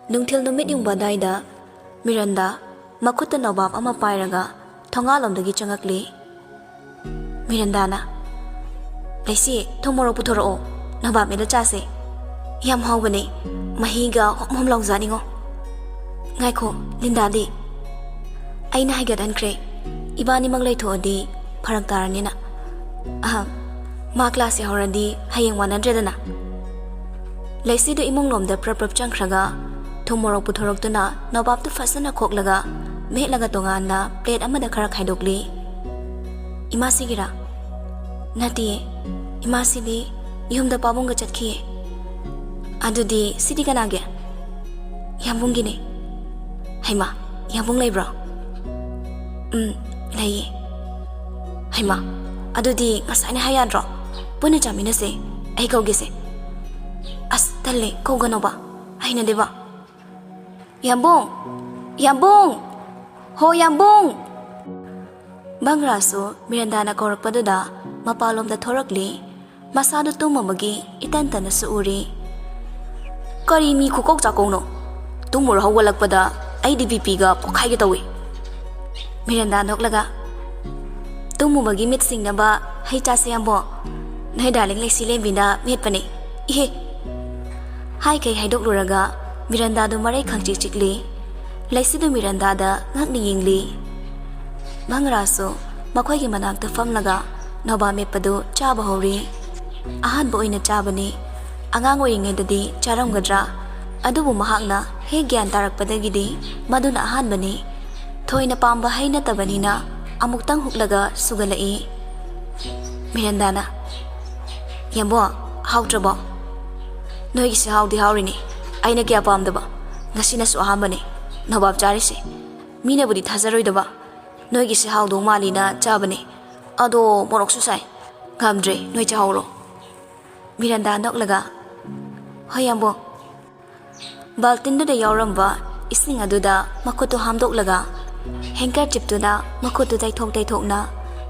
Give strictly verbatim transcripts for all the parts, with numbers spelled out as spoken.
ꯅꯨꯡꯊꯤꯜ ꯅꯨꯃꯤꯠ ꯌꯨꯡꯕ ꯑꯗꯥꯏꯗ ꯃꯤꯔꯟꯗꯥ ꯃꯈꯨꯠꯇ ꯅꯣꯕꯥꯞ ꯑꯃ ꯄꯥꯏꯔꯒ ꯊꯣꯡꯒꯥꯜꯂꯣꯝꯗꯒꯤ ꯆꯪꯉꯛꯂꯤ꯫ ꯃꯤꯔꯟꯗꯥꯅ, "ꯂꯩꯁꯤ, ꯊꯨꯝ ꯃꯣꯔꯣꯛ ꯄꯨꯊꯣꯔꯛꯑꯣ, ꯅꯣꯕꯥꯞ ꯃꯦꯠꯂ ꯆꯥꯁꯦ꯫ ꯌꯥꯝ ꯍꯥꯎꯕꯅꯦ, ꯃꯍꯤꯒ ꯍꯣꯝ ꯍꯣꯝ ꯂꯥꯎꯖꯥꯠꯅꯤꯉꯣ꯫ ꯉꯥꯏꯈꯣ, ꯂꯤꯟꯗꯥꯗꯤ?" "ꯑꯩꯅ ꯍꯥꯏꯒꯠꯍꯟꯈ꯭ꯔꯦ, ꯏꯕꯥꯅꯤꯃꯛ ꯂꯩꯊꯣꯛꯑꯗꯤ ꯐꯔꯛ ꯇꯥꯔꯅꯤꯅ꯫ ꯑꯍ, ꯃꯥ ꯀ꯭ꯂꯥꯁ ꯌꯥꯎꯔꯗꯤ ꯍꯌꯦꯡ ꯋꯥꯅꯗ꯭ꯔꯦꯗꯅ꯫" ꯂꯩꯁꯤꯗꯨ ꯏꯃꯨꯡꯂꯣꯝꯗ ꯄ꯭ꯔꯞ ꯄ꯭ꯔꯞ ꯆꯪꯈ꯭ꯔꯒ ꯊꯨꯝ ꯃꯣꯔꯣꯛ ꯄꯨꯊꯣꯔꯛꯇꯨꯅ ꯅꯣꯕꯥꯞꯇꯨ ꯐꯖꯅ ꯈꯣꯛꯂꯒ ꯃꯦꯠꯂꯒ ꯇꯣꯉꯥꯟꯅ ꯄ꯭ꯂꯦꯠ ꯑꯃꯗ ꯈꯔ ꯈꯥꯏꯗꯣꯛꯂꯤ꯫ "ꯏꯃꯥꯁꯤꯒꯤꯔꯥ?" "ꯅꯠꯇꯤꯌꯦ, ꯏꯃꯥꯁꯤꯗꯤ ꯌꯨꯝꯗ ꯄꯥꯕꯨꯡꯒ ꯆꯠꯈꯤꯌꯦ꯫" "ꯑꯗꯨꯗꯤ ꯁꯤꯗꯤ ꯀꯅꯥꯒꯤ?" "ꯌꯥꯝꯕꯨꯡꯒꯤꯅꯦ꯫" "ꯍꯩꯃꯥ, ꯌꯥꯝꯕꯨꯡ ꯂꯩꯕ꯭ꯔꯣ?" "ꯎꯝ, ꯂꯩꯌꯦ꯫" "ꯍꯩꯃꯥ, ꯑꯗꯨꯗꯤ ꯉꯁꯥꯏꯅ ꯍꯥꯏ ꯌꯥꯗ꯭ꯔꯣ? ꯄꯨꯟꯅ ꯆꯥꯃꯤꯟꯅꯁꯦ, ꯑꯩ ꯀꯧꯒꯦꯁꯦ꯫" "ꯑꯁ, ꯇꯜꯂꯦ, ꯀꯧꯒꯅꯣꯕ, ꯍꯩꯅꯗꯦꯕ꯫" "ꯌꯥꯝꯕꯨꯡ! ꯌꯥꯝꯕꯨꯡ! ꯍꯣ ꯌꯥꯝꯕꯨꯡ!" ꯕꯪꯒ꯭ꯔꯥꯁꯨ ꯃꯤꯔꯟꯗꯥꯅ ꯀꯧꯔꯛꯄꯗꯨꯗ ꯃꯄꯥꯟꯂꯣꯝꯗ ꯊꯣꯔꯛꯂꯤ꯫ ꯃꯁꯥꯗꯨ ꯇꯨꯝꯃꯨꯕꯒꯤ ꯏꯇꯟ ꯇꯟꯅꯁꯨ ꯎꯔꯤ꯫ "ꯀꯔꯤ ꯃꯤ ꯈꯨꯀꯧ ꯆꯥꯀꯧꯅꯣ? ꯇꯨꯝꯃꯨꯔ ꯍꯧꯒꯠꯂꯛꯄꯗ ꯑꯩꯗꯤ ꯕꯤ ꯄꯤꯒ ꯄꯣꯛꯈꯥꯏꯒꯦ ꯇꯧꯏ꯫" ꯃꯤꯔꯟꯗꯥ ꯅꯣꯛꯂꯒ, "ꯇꯨꯝꯃꯨꯕꯒꯤ ꯃꯤꯠ ꯁꯤꯡꯅꯕ ꯍꯩ ꯆꯥꯁꯦ, ꯌꯥꯝꯕꯣ꯫ ꯅꯣꯏ ꯗꯥꯔꯂꯤꯡ ꯂꯩꯁꯤ ꯂꯦꯝꯕꯤꯅ ꯃꯦꯠꯄꯅꯦ꯫ ꯏꯍꯦ!" ꯍꯥꯏꯈꯩ ꯍꯥꯏꯗꯣꯛꯂꯨꯔꯒ ꯃꯤꯔꯟꯗꯥꯗꯨ ꯃꯔꯩ ꯈꯪꯆꯤꯛ ꯆꯤꯛꯂꯤ꯫ ꯂꯩꯁꯤꯗꯨ ꯃꯤꯔꯟꯗꯥꯗ ꯉꯛꯅ ꯌꯦꯡꯂꯤ꯫ ꯚꯪꯒ꯭ꯔꯥꯁꯨ ꯃꯈꯣꯏꯒꯤ ꯃꯅꯥꯛꯇ ꯐꯝꯂꯒ ꯅꯣꯕꯥꯞ ꯃꯦꯠꯄꯗꯨ ꯆꯥꯕ ꯍꯧꯔꯤ꯫ ꯑꯍꯥꯟꯕ ꯑꯣꯏꯅ ꯆꯥꯕꯅꯤ꯫ ꯑꯉꯥꯡ ꯑꯣꯏꯔꯤꯉꯩꯗꯗꯤ ꯆꯥꯔꯝꯒꯗ꯭ꯔꯥ? ꯑꯗꯨꯕꯨ ꯃꯍꯥꯛꯅ ꯍꯦꯛ ꯒ꯭ꯌꯥꯟ ꯇꯥꯔꯛꯄꯗꯒꯤꯗꯤ ꯃꯗꯨꯅ ꯑꯍꯥꯟꯕꯅꯤ꯫ ꯊꯣꯏꯅ ꯄꯥꯝꯕ ꯍꯩ ꯅꯠꯇꯕꯅꯤꯅ ꯑꯃꯨꯛꯇꯪ ꯍꯨꯛꯂꯒ ꯁꯨꯒꯠꯂꯛꯏ꯫ ꯃꯤꯔꯟꯗꯥꯅ, "ꯌꯥꯝꯕꯣ, ꯍꯥꯎꯇ꯭ꯔꯕꯣ?" "ꯅꯣꯏꯒꯤꯁꯦ ꯍꯥꯎꯗꯤ ꯍꯥꯎꯔꯤꯅꯦ, ꯑꯩꯅ ꯀꯌꯥ ꯄꯥꯝꯗꯕ꯫ ꯉꯁꯤꯅꯁꯨ ꯑꯍꯥꯟꯕꯅꯦ ꯅꯣꯕꯥꯞ ꯆꯥꯔꯤꯁꯦ꯫ ꯃꯤꯅꯕꯨꯗꯤ ꯊꯥꯖꯔꯣꯏꯗꯕ, ꯅꯣꯏꯒꯤꯁꯦ ꯍꯥꯎꯗꯧ ꯃꯥꯜꯂꯤꯅ ꯆꯥꯕꯅꯦ꯫ ꯑꯗꯣ ꯃꯣꯔꯣꯛꯁꯨ ꯁꯥꯏ꯫ ꯉꯝꯗ꯭ꯔꯦ, ꯅꯣꯏ ꯆꯥꯍꯧꯔꯣ꯫" ꯃꯤꯔꯟꯗꯥ ꯅꯣꯛꯂꯒ, "ꯍꯣꯏ ꯌꯥꯝꯕꯣ꯫" ꯕꯥꯜꯇꯤꯟꯗꯨꯗ ꯌꯥꯎꯔꯝꯕ ꯏꯁꯤꯡ ꯑꯗꯨꯗ ꯃꯈꯨꯠꯇꯨ ꯍꯥꯝꯗꯣꯛꯂꯒ, ꯍꯦꯡꯀꯔꯆꯤꯞꯇꯨꯅ ꯃꯈꯨꯠꯇꯨ ꯇꯩꯊꯣꯛ ꯇꯩꯊꯣꯛꯅ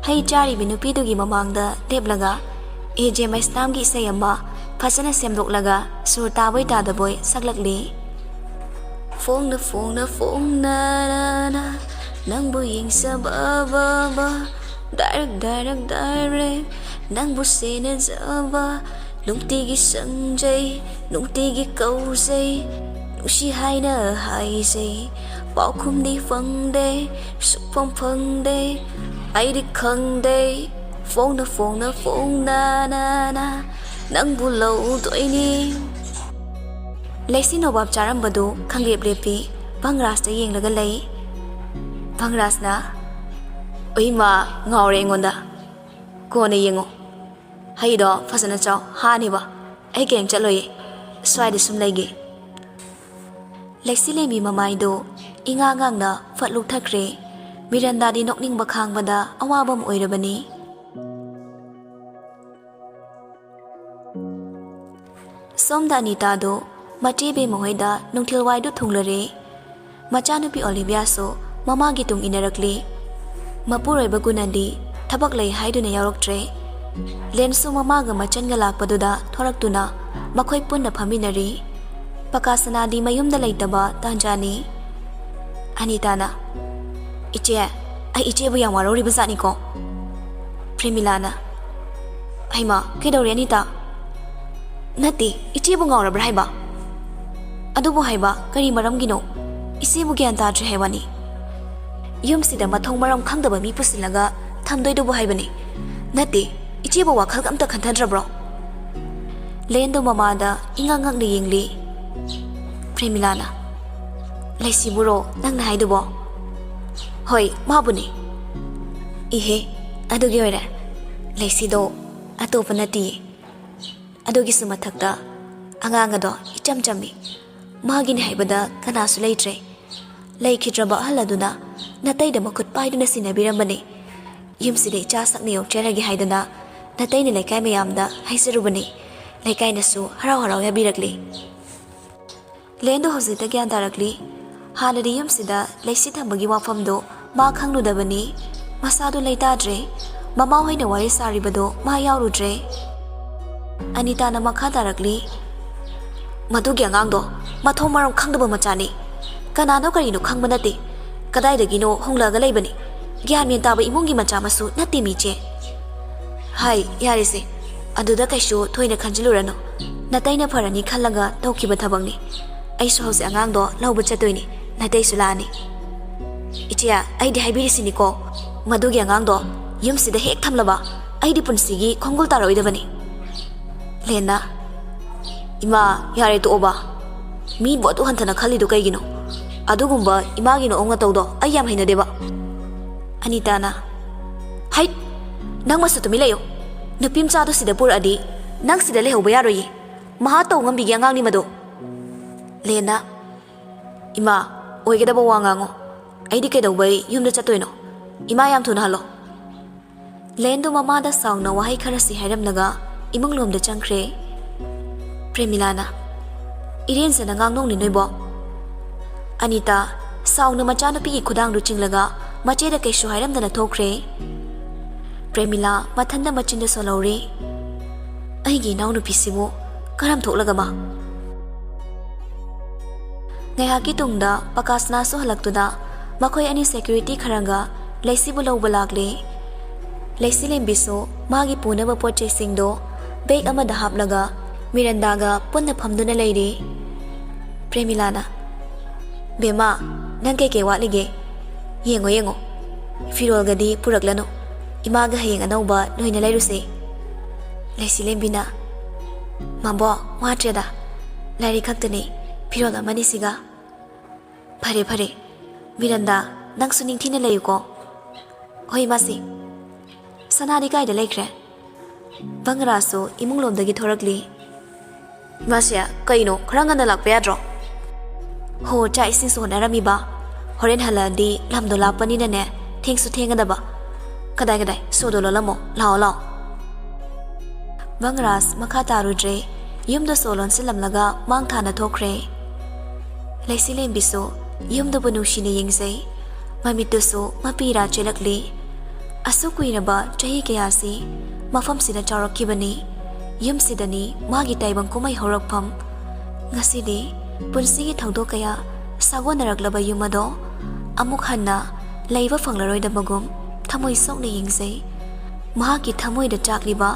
ꯍꯩ ꯆꯥꯔꯤꯕꯤ ꯅꯨꯄꯤꯗꯨꯒꯤ ꯃꯃꯥꯡꯗ ꯂꯦꯞꯂꯒ ꯑꯦ ꯖꯦ ꯃꯩꯁꯅꯥꯝꯒꯤ ꯏꯁꯩ ꯑꯃ ꯐꯖꯅ ꯁꯦꯝꯗꯣꯛꯂꯒ ꯁꯨꯔ ꯇꯥꯕꯣꯏ ꯇꯥꯗꯕꯣꯏ ꯁꯛꯂꯛꯂꯤ꯫ ꯐꯣꯡꯅ ꯐꯣꯡꯅ ꯐꯣꯡꯅ ꯅꯪꯕꯨ ꯌꯦꯡꯖꯕ ꯕ ꯕ, direct direct direct ꯅꯪꯕꯨ ꯁꯦꯟꯅꯖꯕ, ꯅꯨꯡꯇꯤꯒꯤ ꯁꯪꯖꯩ, ꯅꯨꯡꯇꯤꯒꯤ ꯀꯧꯖꯩ, ꯅꯨꯡꯁꯤ ꯍꯥꯏꯅ ꯍꯥꯏꯖꯩ, ꯄꯥꯎꯈꯨꯝꯗꯤ ꯐꯪꯗꯦ, ꯁꯨꯛꯐꯪ ꯐꯪꯗꯦ, ꯑꯩꯗꯤ ꯈꯪꯗꯦ, ꯐꯣꯡꯅ ꯐꯣꯡꯅ ꯐꯣꯡꯅ ꯅꯪꯕꯨ ꯂꯧꯗꯣꯏꯅꯤ꯫ ꯂꯩꯁꯤ ꯅꯣꯕꯥꯞ ꯆꯥꯔꯝꯕꯗꯨ ꯈꯪꯂꯦꯞ ꯂꯦꯞꯄꯤ꯫ ꯚꯪꯔꯥꯖꯇ ꯌꯦꯡꯂꯒ ꯂꯩ꯫ ꯚꯪꯔꯥꯖꯅ, "ꯎꯏꯃꯥ, ꯉꯥꯎꯔꯦ ꯑꯩꯉꯣꯟꯗ꯫ ꯀꯣꯟꯅ ꯌꯦꯡꯉꯣ꯫ ꯍꯩꯗꯣ ꯐꯖꯅ ꯆꯥꯎ, ꯍꯥꯅꯦꯕ꯫ ꯑꯩ ꯀꯩꯝ ꯆꯠꯂꯣꯏꯌꯦ꯫ ꯁ꯭ꯋꯥꯏꯗ ꯁꯨꯝ ꯂꯩꯒꯦ꯫" ꯂꯩꯁꯤ ꯂꯦꯝꯕꯤ ꯃꯃꯥꯏꯗꯨ ꯏꯉꯥꯡ ꯉꯥꯡꯅ ꯐꯠ ꯂꯨꯛꯊꯈ꯭ꯔꯦ꯫ ꯃꯤꯔꯟꯗꯥꯗꯤ ꯅꯣꯛꯅꯤꯡꯕ ꯈꯥꯡꯕꯗ ꯑꯋꯥꯕ ꯑꯃ ꯑꯣꯏꯔꯕꯅꯤ꯫ ꯁꯣꯝꯗ ꯑꯅꯤꯇꯥꯗꯨ ꯃꯆꯦ ꯕꯦꯝꯃ ꯍꯣꯏꯗ ꯅꯨꯡꯊꯤꯜꯋꯥꯏꯗꯨ ꯊꯨꯡꯂꯔꯦ꯫ ꯃꯆꯥꯅꯨꯄꯤ ꯑꯣꯂꯤꯚꯤꯌꯥꯁꯨ ꯃꯃꯥꯒꯤ ꯇꯨꯡ ꯏꯟꯅꯔꯛꯂꯤ꯫ ꯃꯄꯨꯔꯣꯏꯕ ꯒꯨꯅꯗꯤ ꯊꯕꯛ ꯂꯩ ꯍꯥꯏꯗꯨꯅ ꯌꯥꯎꯔꯛꯇ꯭ꯔꯦ꯫ ꯂꯦꯟꯁꯨ ꯃꯃꯥꯒ ꯃꯆꯟꯒ ꯂꯥꯛꯄꯗꯨꯗ ꯊꯣꯔꯛꯇꯨꯅ ꯃꯈꯣꯏ ꯄꯨꯟꯅ ꯐꯝꯃꯤꯟꯅꯔꯤ꯫ ꯄꯀꯥꯁꯅꯥꯗꯤ ꯃꯌꯨꯝꯗ ꯂꯩꯇꯕ ꯇꯥꯟꯖꯥꯅꯤ꯫ ꯑꯅꯤꯇꯥꯅ, "ꯏꯆꯦ, ꯑꯩ ꯏꯆꯦꯕꯨ ꯌꯥꯝ ꯋꯥꯔꯧꯔꯤꯕ ꯖꯥꯠꯅꯤꯀꯣ꯫" ꯄ꯭ꯔꯦꯃꯤꯂꯥꯅ, "ꯍꯩꯃꯥ, ꯀꯩꯗꯧꯔꯦ ꯑꯅꯤꯇꯥ?" "ꯅꯠꯇꯦ, ꯏꯆꯦꯕꯨ ꯉꯥꯎꯔꯕ꯭ꯔꯥ ꯍꯥꯏꯕ?" "ꯑꯗꯨꯕꯨ ꯍꯥꯏꯕ, ꯀꯔꯤ ꯃꯔꯝꯒꯤꯅꯣ? ꯏꯆꯦꯕꯨ ꯒ꯭ꯌꯥꯟ ꯇꯥꯗ꯭ꯔꯦ ꯍꯥꯏ ꯋꯥꯅꯤ꯫ ꯌꯨꯝꯁꯤꯗ ꯃꯊꯣꯡ ꯃꯔꯝ ꯈꯪꯗꯕ ꯃꯤ ꯄꯨꯁꯤꯜꯂꯒ ꯊꯝꯗꯣꯏꯗꯨꯕꯨ ꯍꯥꯏꯕꯅꯤ꯫ ꯅꯠꯇꯦ, ꯏꯆꯦꯕꯨ ꯋꯥꯈꯜꯒ ꯑꯝꯇ ꯈꯟꯊꯗ꯭ꯔꯕ꯭ꯔꯣ?" ꯂꯦꯟꯗꯣ ꯃꯃꯥꯗ ꯏꯉꯛ ꯉꯛꯅ ꯌꯦꯡꯂꯤ꯫ ꯄ꯭ꯔꯦꯃꯤꯂꯥꯅ, "ꯂꯩꯁꯤꯕꯨꯔꯣ ꯅꯪꯅ ꯍꯥꯏꯗꯨꯕꯣ?" "ꯍꯣꯏ, ꯃꯥꯕꯨꯅꯤ꯫" "ꯏꯍꯦ, ꯑꯗꯨꯒꯤ ꯑꯣꯏꯔꯦ꯫ ꯂꯩꯁꯤꯗꯣ ꯑꯇꯣꯞꯄ ꯅꯠꯇꯤꯌꯦ꯫ ꯑꯗꯨꯒꯤꯁꯨ ꯃꯊꯛꯇ ꯑꯉꯥꯡ ꯑꯗꯣ ꯏꯆꯝ ꯆꯝꯃꯤ꯫ ꯃꯥꯒꯤꯅꯤ ꯍꯥꯏꯕꯗ ꯀꯅꯥꯁꯨ ꯂꯩꯇ꯭ꯔꯦ꯫ ꯂꯩꯈꯤꯗ꯭ꯔꯕ ꯑꯍꯜ ꯑꯗꯨꯅ ꯅꯥꯇꯩꯗ ꯃꯈꯨꯠ ꯄꯥꯏꯗꯨꯅ ꯁꯤꯟꯅꯕꯤꯔꯝꯕꯅꯤ꯫ ꯌꯨꯝꯁꯤꯗ ꯏꯆꯥ ꯁꯛꯅ ꯌꯣꯛꯆꯔꯒꯦ ꯍꯥꯏꯗꯅ ꯅꯥꯇꯩꯅ ꯂꯩꯀꯥꯏ ꯃꯌꯥꯝꯗ ꯍꯥꯏꯖꯔꯨꯕꯅꯤ꯫ ꯂꯩꯀꯥꯏꯅꯁꯨ ꯍꯔꯥꯎ ꯍꯔꯥꯎ ꯌꯥꯕꯤꯔꯛꯂꯤ꯫" ꯂꯦꯟꯗꯣ ꯍꯧꯖꯤꯛꯇ ꯒ꯭ꯌꯥꯟ ꯇꯥꯔꯛꯂꯤ꯫ ꯍꯥꯟꯅꯗꯤ ꯌꯨꯝꯁꯤꯗ ꯂꯩꯁꯤ ꯊꯝꯕꯒꯤ ꯋꯥꯐꯝꯗꯣ ꯃꯥ ꯈꯪꯂꯨꯗꯕꯅꯤ꯫ ꯃꯁꯥꯗꯨ ꯂꯩꯇꯥꯗ꯭ꯔꯦ꯫ ꯃꯃꯥꯍꯣꯏꯅ ꯋꯥꯔꯤ ꯁꯥꯔꯤꯕꯗꯣ ꯃꯥ ꯌꯥꯎꯔꯨꯗ꯭ꯔꯦ꯫ ꯑꯅꯤꯇꯥꯅ ꯃꯈꯥ ꯇꯥꯔꯛꯂꯤ, "ꯃꯗꯨꯒꯤ ꯑꯉꯥꯡꯗꯣ ꯃꯊꯣꯡ ꯃꯔꯝ ꯈꯪꯗꯕ ꯃꯆꯥꯅꯤ꯫ ꯀꯅꯥꯅꯣ ꯀꯔꯤꯅꯣ ꯈꯪꯕ ꯅꯠꯇꯦ꯫ ꯀꯗꯥꯏꯗꯒꯤꯅꯣ ꯍꯣꯡꯂꯛꯑꯒ ꯂꯩꯕꯅꯤ꯫ ꯒ꯭ꯌꯥꯟ ꯃꯦꯟ ꯇꯥꯕ ꯏꯃꯨꯡꯒꯤ ꯃꯆꯥ ꯃꯁꯨ ꯅꯠꯇꯦ ꯃꯤ ꯏꯆꯦ꯫ ꯍꯥꯏ, ꯌꯥꯔꯦꯁꯦ꯫ ꯑꯗꯨꯗ ꯀꯩꯁꯨ ꯊꯣꯏꯅ ꯈꯟꯖꯤꯜꯂꯨꯔꯅꯨ꯫ ꯅꯇꯩꯅ ꯐꯔꯅꯤ ꯈꯜꯂꯒ ꯇꯧꯈꯤꯕ ꯊꯕꯛꯅꯤ꯫ ꯑꯩꯁꯨ ꯍꯧꯖꯤꯛ ꯑꯉꯥꯡꯗꯣ ꯂꯧꯕ ꯆꯠꯇꯣꯏꯅꯤ꯫ ꯅꯇꯩꯁꯨ ꯂꯥꯛꯑꯅꯤ꯫ ꯏꯆꯦ, ꯑꯩꯗꯤ ꯍꯥꯏꯕꯤꯔꯤꯁꯤꯅꯤꯀꯣ, ꯃꯗꯨꯒꯤ ꯑꯉꯥꯡꯗꯣ ꯌꯨꯝꯁꯤꯗ ꯍꯦꯛ ꯊꯝꯂꯕ ꯑꯩꯗꯤ ꯄꯨꯟꯁꯤꯒꯤ ꯈꯣꯡꯒꯨꯜ ꯇꯥꯔꯛꯑꯣꯏꯗꯕꯅꯤ꯫ ꯂꯦꯟꯅ, "ꯏꯃꯥ, ꯌꯥꯔꯦ ꯇꯣꯛꯑꯣꯕ꯫ ꯃꯤꯕꯨ ꯑꯗꯨ ꯍꯟꯊꯅ ꯈꯜꯂꯤꯗꯨ ꯀꯩꯒꯤꯅꯣ? ꯑꯗꯨꯒꯨꯝꯕ ꯏꯃꯥꯒꯤ ꯅꯑꯣꯡ ꯅꯇꯧꯗꯣ ꯑꯩ ꯌꯥꯝ ꯍꯩꯅꯗꯦꯕ꯫" ꯑꯅꯤꯇꯥꯅ, "ꯍꯩꯠ! ꯅꯪ ꯃꯁꯨ ꯇꯨꯃꯤꯟ ꯂꯩꯌꯨ꯫ ꯅꯨꯄꯤ ꯃꯆꯥꯗꯨ ꯁꯤꯗ ꯄꯨꯔꯛꯑꯗꯤ ꯅꯪ ꯁꯤꯗ ꯂꯩꯍꯧꯕ ꯌꯥꯔꯣꯏꯌꯦ꯫ ꯃꯍꯥ ꯇꯧ ꯉꯝꯕꯤꯒꯦ ꯑꯉꯥꯡꯅꯤ ꯃꯗꯨ꯫" ꯂꯦꯟꯅ, "ꯏꯃꯥ, ꯑꯣꯏꯒꯗꯕ ꯋꯥ ꯉꯥꯡꯉꯣ꯫ ꯑꯩꯗꯤ ꯀꯩꯗꯧꯕꯩ ꯌꯨꯝꯗ ꯆꯠꯇꯣꯏꯅꯣ? ꯏꯃꯥ ꯌꯥꯝ ꯊꯨꯅ ꯍꯜꯂꯣ꯫" ꯂꯦꯟꯗꯣ ꯃꯃꯥꯗ ꯁꯥꯎꯅ ꯋꯥꯍꯩ ꯈꯔꯁꯤ ꯍꯥꯏꯔꯝꯂꯒ ꯏꯃꯨꯡ ꯂꯣꯝꯗ ꯆꯪꯈ꯭ꯔꯦ꯫ ꯄ꯭ꯔꯦꯃꯤꯂꯥꯅ, "ꯏꯔꯦꯟꯖꯅ ꯉꯥꯡꯅꯧꯅꯦ ꯅꯣꯏꯕꯣ꯫" ꯑꯅꯤꯇꯥ ꯁꯥꯎꯅ ꯃꯆꯥꯅꯨꯄꯤꯒꯤ ꯈꯨꯗꯥꯡꯗꯨ ꯆꯤꯡꯂꯒ ꯃꯆꯦꯗ ꯀꯩꯁꯨ ꯍꯥꯏꯔꯝꯗꯅ ꯊꯣꯛꯈ꯭ꯔꯦ꯫ ꯄ꯭ꯔꯦꯃꯤꯂꯥ ꯃꯊꯟꯗ ꯃꯆꯤꯟꯗ ꯁꯣꯜꯍꯧꯔꯦ, "ꯑꯩꯒꯤ ꯏꯅꯥꯎꯅꯨꯄꯤꯁꯤꯕꯨ ꯀꯔꯝ ꯊꯣꯛꯂꯒ ꯃꯥ?" ꯉꯥꯏꯍꯥꯛꯀꯤ ꯇꯨꯡꯗ ꯄꯀꯥꯁꯅꯥꯁꯨ ꯍꯜꯂꯛꯇꯨꯅ ꯃꯈꯣꯏ ꯑꯅꯤ ꯁꯦꯀ꯭ꯌꯨꯔꯤꯇꯤ ꯈꯔꯒ ꯂꯩꯁꯤꯕꯨ ꯂꯧꯕ ꯂꯥꯛꯂꯦ꯫ ꯂꯩꯁꯤꯂꯦꯝꯕꯤꯁꯨ ꯃꯥꯒꯤ ꯄꯨꯅꯕ ꯄꯣꯠ ꯆꯩꯁꯤꯡꯗꯣ ꯕꯦꯒ ꯑꯃꯗ ꯍꯥꯞꯂꯒ ꯃꯤꯔꯟꯗꯥꯒ ꯄꯨꯟꯅ ꯐꯝꯗꯨꯅ ꯂꯩꯔꯦ꯫ ꯄ꯭ꯔꯦꯃꯤꯂꯥꯅ, "ꯕꯦꯝꯃ, ꯅꯪ ꯀꯩꯀꯩ ꯋꯥꯠꯂꯤꯒꯦ? ꯌꯦꯡꯉꯣ, ꯌꯦꯡꯉꯣ꯫ ꯐꯤꯔꯣꯜꯒꯗꯤ ꯄꯨꯔꯛꯂꯅꯨ꯫ ꯏꯃꯥꯒ ꯍꯌꯦꯡ ꯑꯅꯧꯕ ꯂꯣꯏꯅ ꯂꯩꯔꯨꯁꯦ꯫" ꯂꯩꯁꯤꯂꯦꯝꯕꯤꯅ, "ꯃꯥꯕꯣꯛ, ꯋꯥꯠꯇ꯭ꯔꯦꯗ꯫ ꯂꯥꯏꯔꯤꯛ ꯈꯛꯇꯅꯤ, ꯐꯤꯔꯣꯜ ꯑꯃꯅꯤꯁꯤꯒ꯫" "ꯐꯔꯦ, ꯐꯔꯦ꯫ ꯃꯤꯔꯟꯗꯥ, ꯅꯪꯁꯨ ꯅꯤꯡꯊꯤꯅ ꯂꯩꯌꯨꯀꯣ꯫" "ꯍꯣꯏ, ꯏꯃꯥꯁꯤ꯫" "ꯁꯅꯥꯗꯤ ꯀꯥꯏꯗ ꯂꯩꯈ꯭ꯔꯦ?" ꯕꯪꯒ꯭ꯔꯥꯁꯨ ꯏꯃꯨꯡ ꯂꯣꯝꯗꯒꯤ ꯊꯣꯔꯛꯂꯤ꯫ "ꯏꯃꯥꯁꯦ, ꯀꯩꯅꯣ, ꯈꯔ ꯉꯟꯅ ꯂꯥꯛꯄ ꯌꯥꯗ꯭ꯔꯣ?" "ꯍꯣ, ꯆꯥꯛ ꯏꯁꯤꯡꯁꯨ ꯍꯣꯠꯅꯔꯝꯃꯤꯕ꯫ ꯍꯣꯔꯦꯟ ꯍꯜꯂꯛꯑꯗꯤ ꯂꯝꯗꯣ ꯂꯥꯞꯄꯅꯤꯅꯅꯦ, ꯊꯦꯡꯁꯨ ꯊꯦꯡꯒꯗꯕ꯫ ꯀꯗꯥꯏ, ꯀꯗꯥꯏ, ꯁꯣꯗꯣ ꯂꯣꯜꯂꯝꯃꯣ, ꯂꯥꯛꯑꯣ, ꯂꯥꯛꯑꯣ꯫" ꯕꯪꯒ꯭ꯔꯥꯁ ꯃꯈꯥ ꯇꯥꯔꯨꯗ꯭ꯔꯦ꯫ ꯌꯨꯝꯗ ꯁꯣ ꯂꯣꯟꯁꯤꯜꯂꯝꯂꯒ ꯃꯥꯡ ꯊꯥꯅ ꯊꯣꯛꯈ꯭ꯔꯦ꯫ ꯂꯩꯁꯤꯂꯦꯝꯕꯤꯁꯨ ꯌꯨꯝꯗꯨꯕꯨ ꯅꯨꯡꯁꯤꯅ ꯌꯦꯡꯖꯩ꯫ ꯃꯃꯤꯠꯇꯨꯁꯨ ꯃꯄꯤ ꯏꯔꯥ ꯆꯦꯜꯂꯛꯂꯤ꯫ ꯑꯁꯨꯛ ꯀꯨꯏꯔꯕ ꯆꯍꯤ ꯀꯌꯥꯁꯤ ꯃꯐꯝꯁꯤꯗ ꯆꯥꯎꯔꯛꯈꯤꯕꯅꯤ꯫ ꯌꯨꯝꯁꯤꯗꯅꯤ ꯃꯥꯒꯤ ꯇꯥꯏꯕꯪ ꯀꯨꯝꯍꯩ ꯍꯧꯔꯛꯐꯝ꯫ ꯉꯁꯤꯗꯤ ꯄꯨꯟꯁꯤꯒꯤ ꯊꯧꯗꯣꯛ ꯀꯌꯥ ꯁꯥꯒꯣꯟꯅꯔꯛꯂꯕ ꯌꯨꯝ ꯑꯗꯣ ꯑꯃꯨꯛ ꯍꯟꯅ ꯂꯩꯕ ꯐꯪꯂꯔꯣꯏꯗꯕꯒꯨꯝ ꯊꯃꯣꯏ ꯁꯣꯛꯅ ꯌꯦꯡꯖꯩ꯫ ꯃꯍꯥꯛꯀꯤ ꯊꯃꯣꯏꯗ ꯆꯥꯛꯂꯤꯕ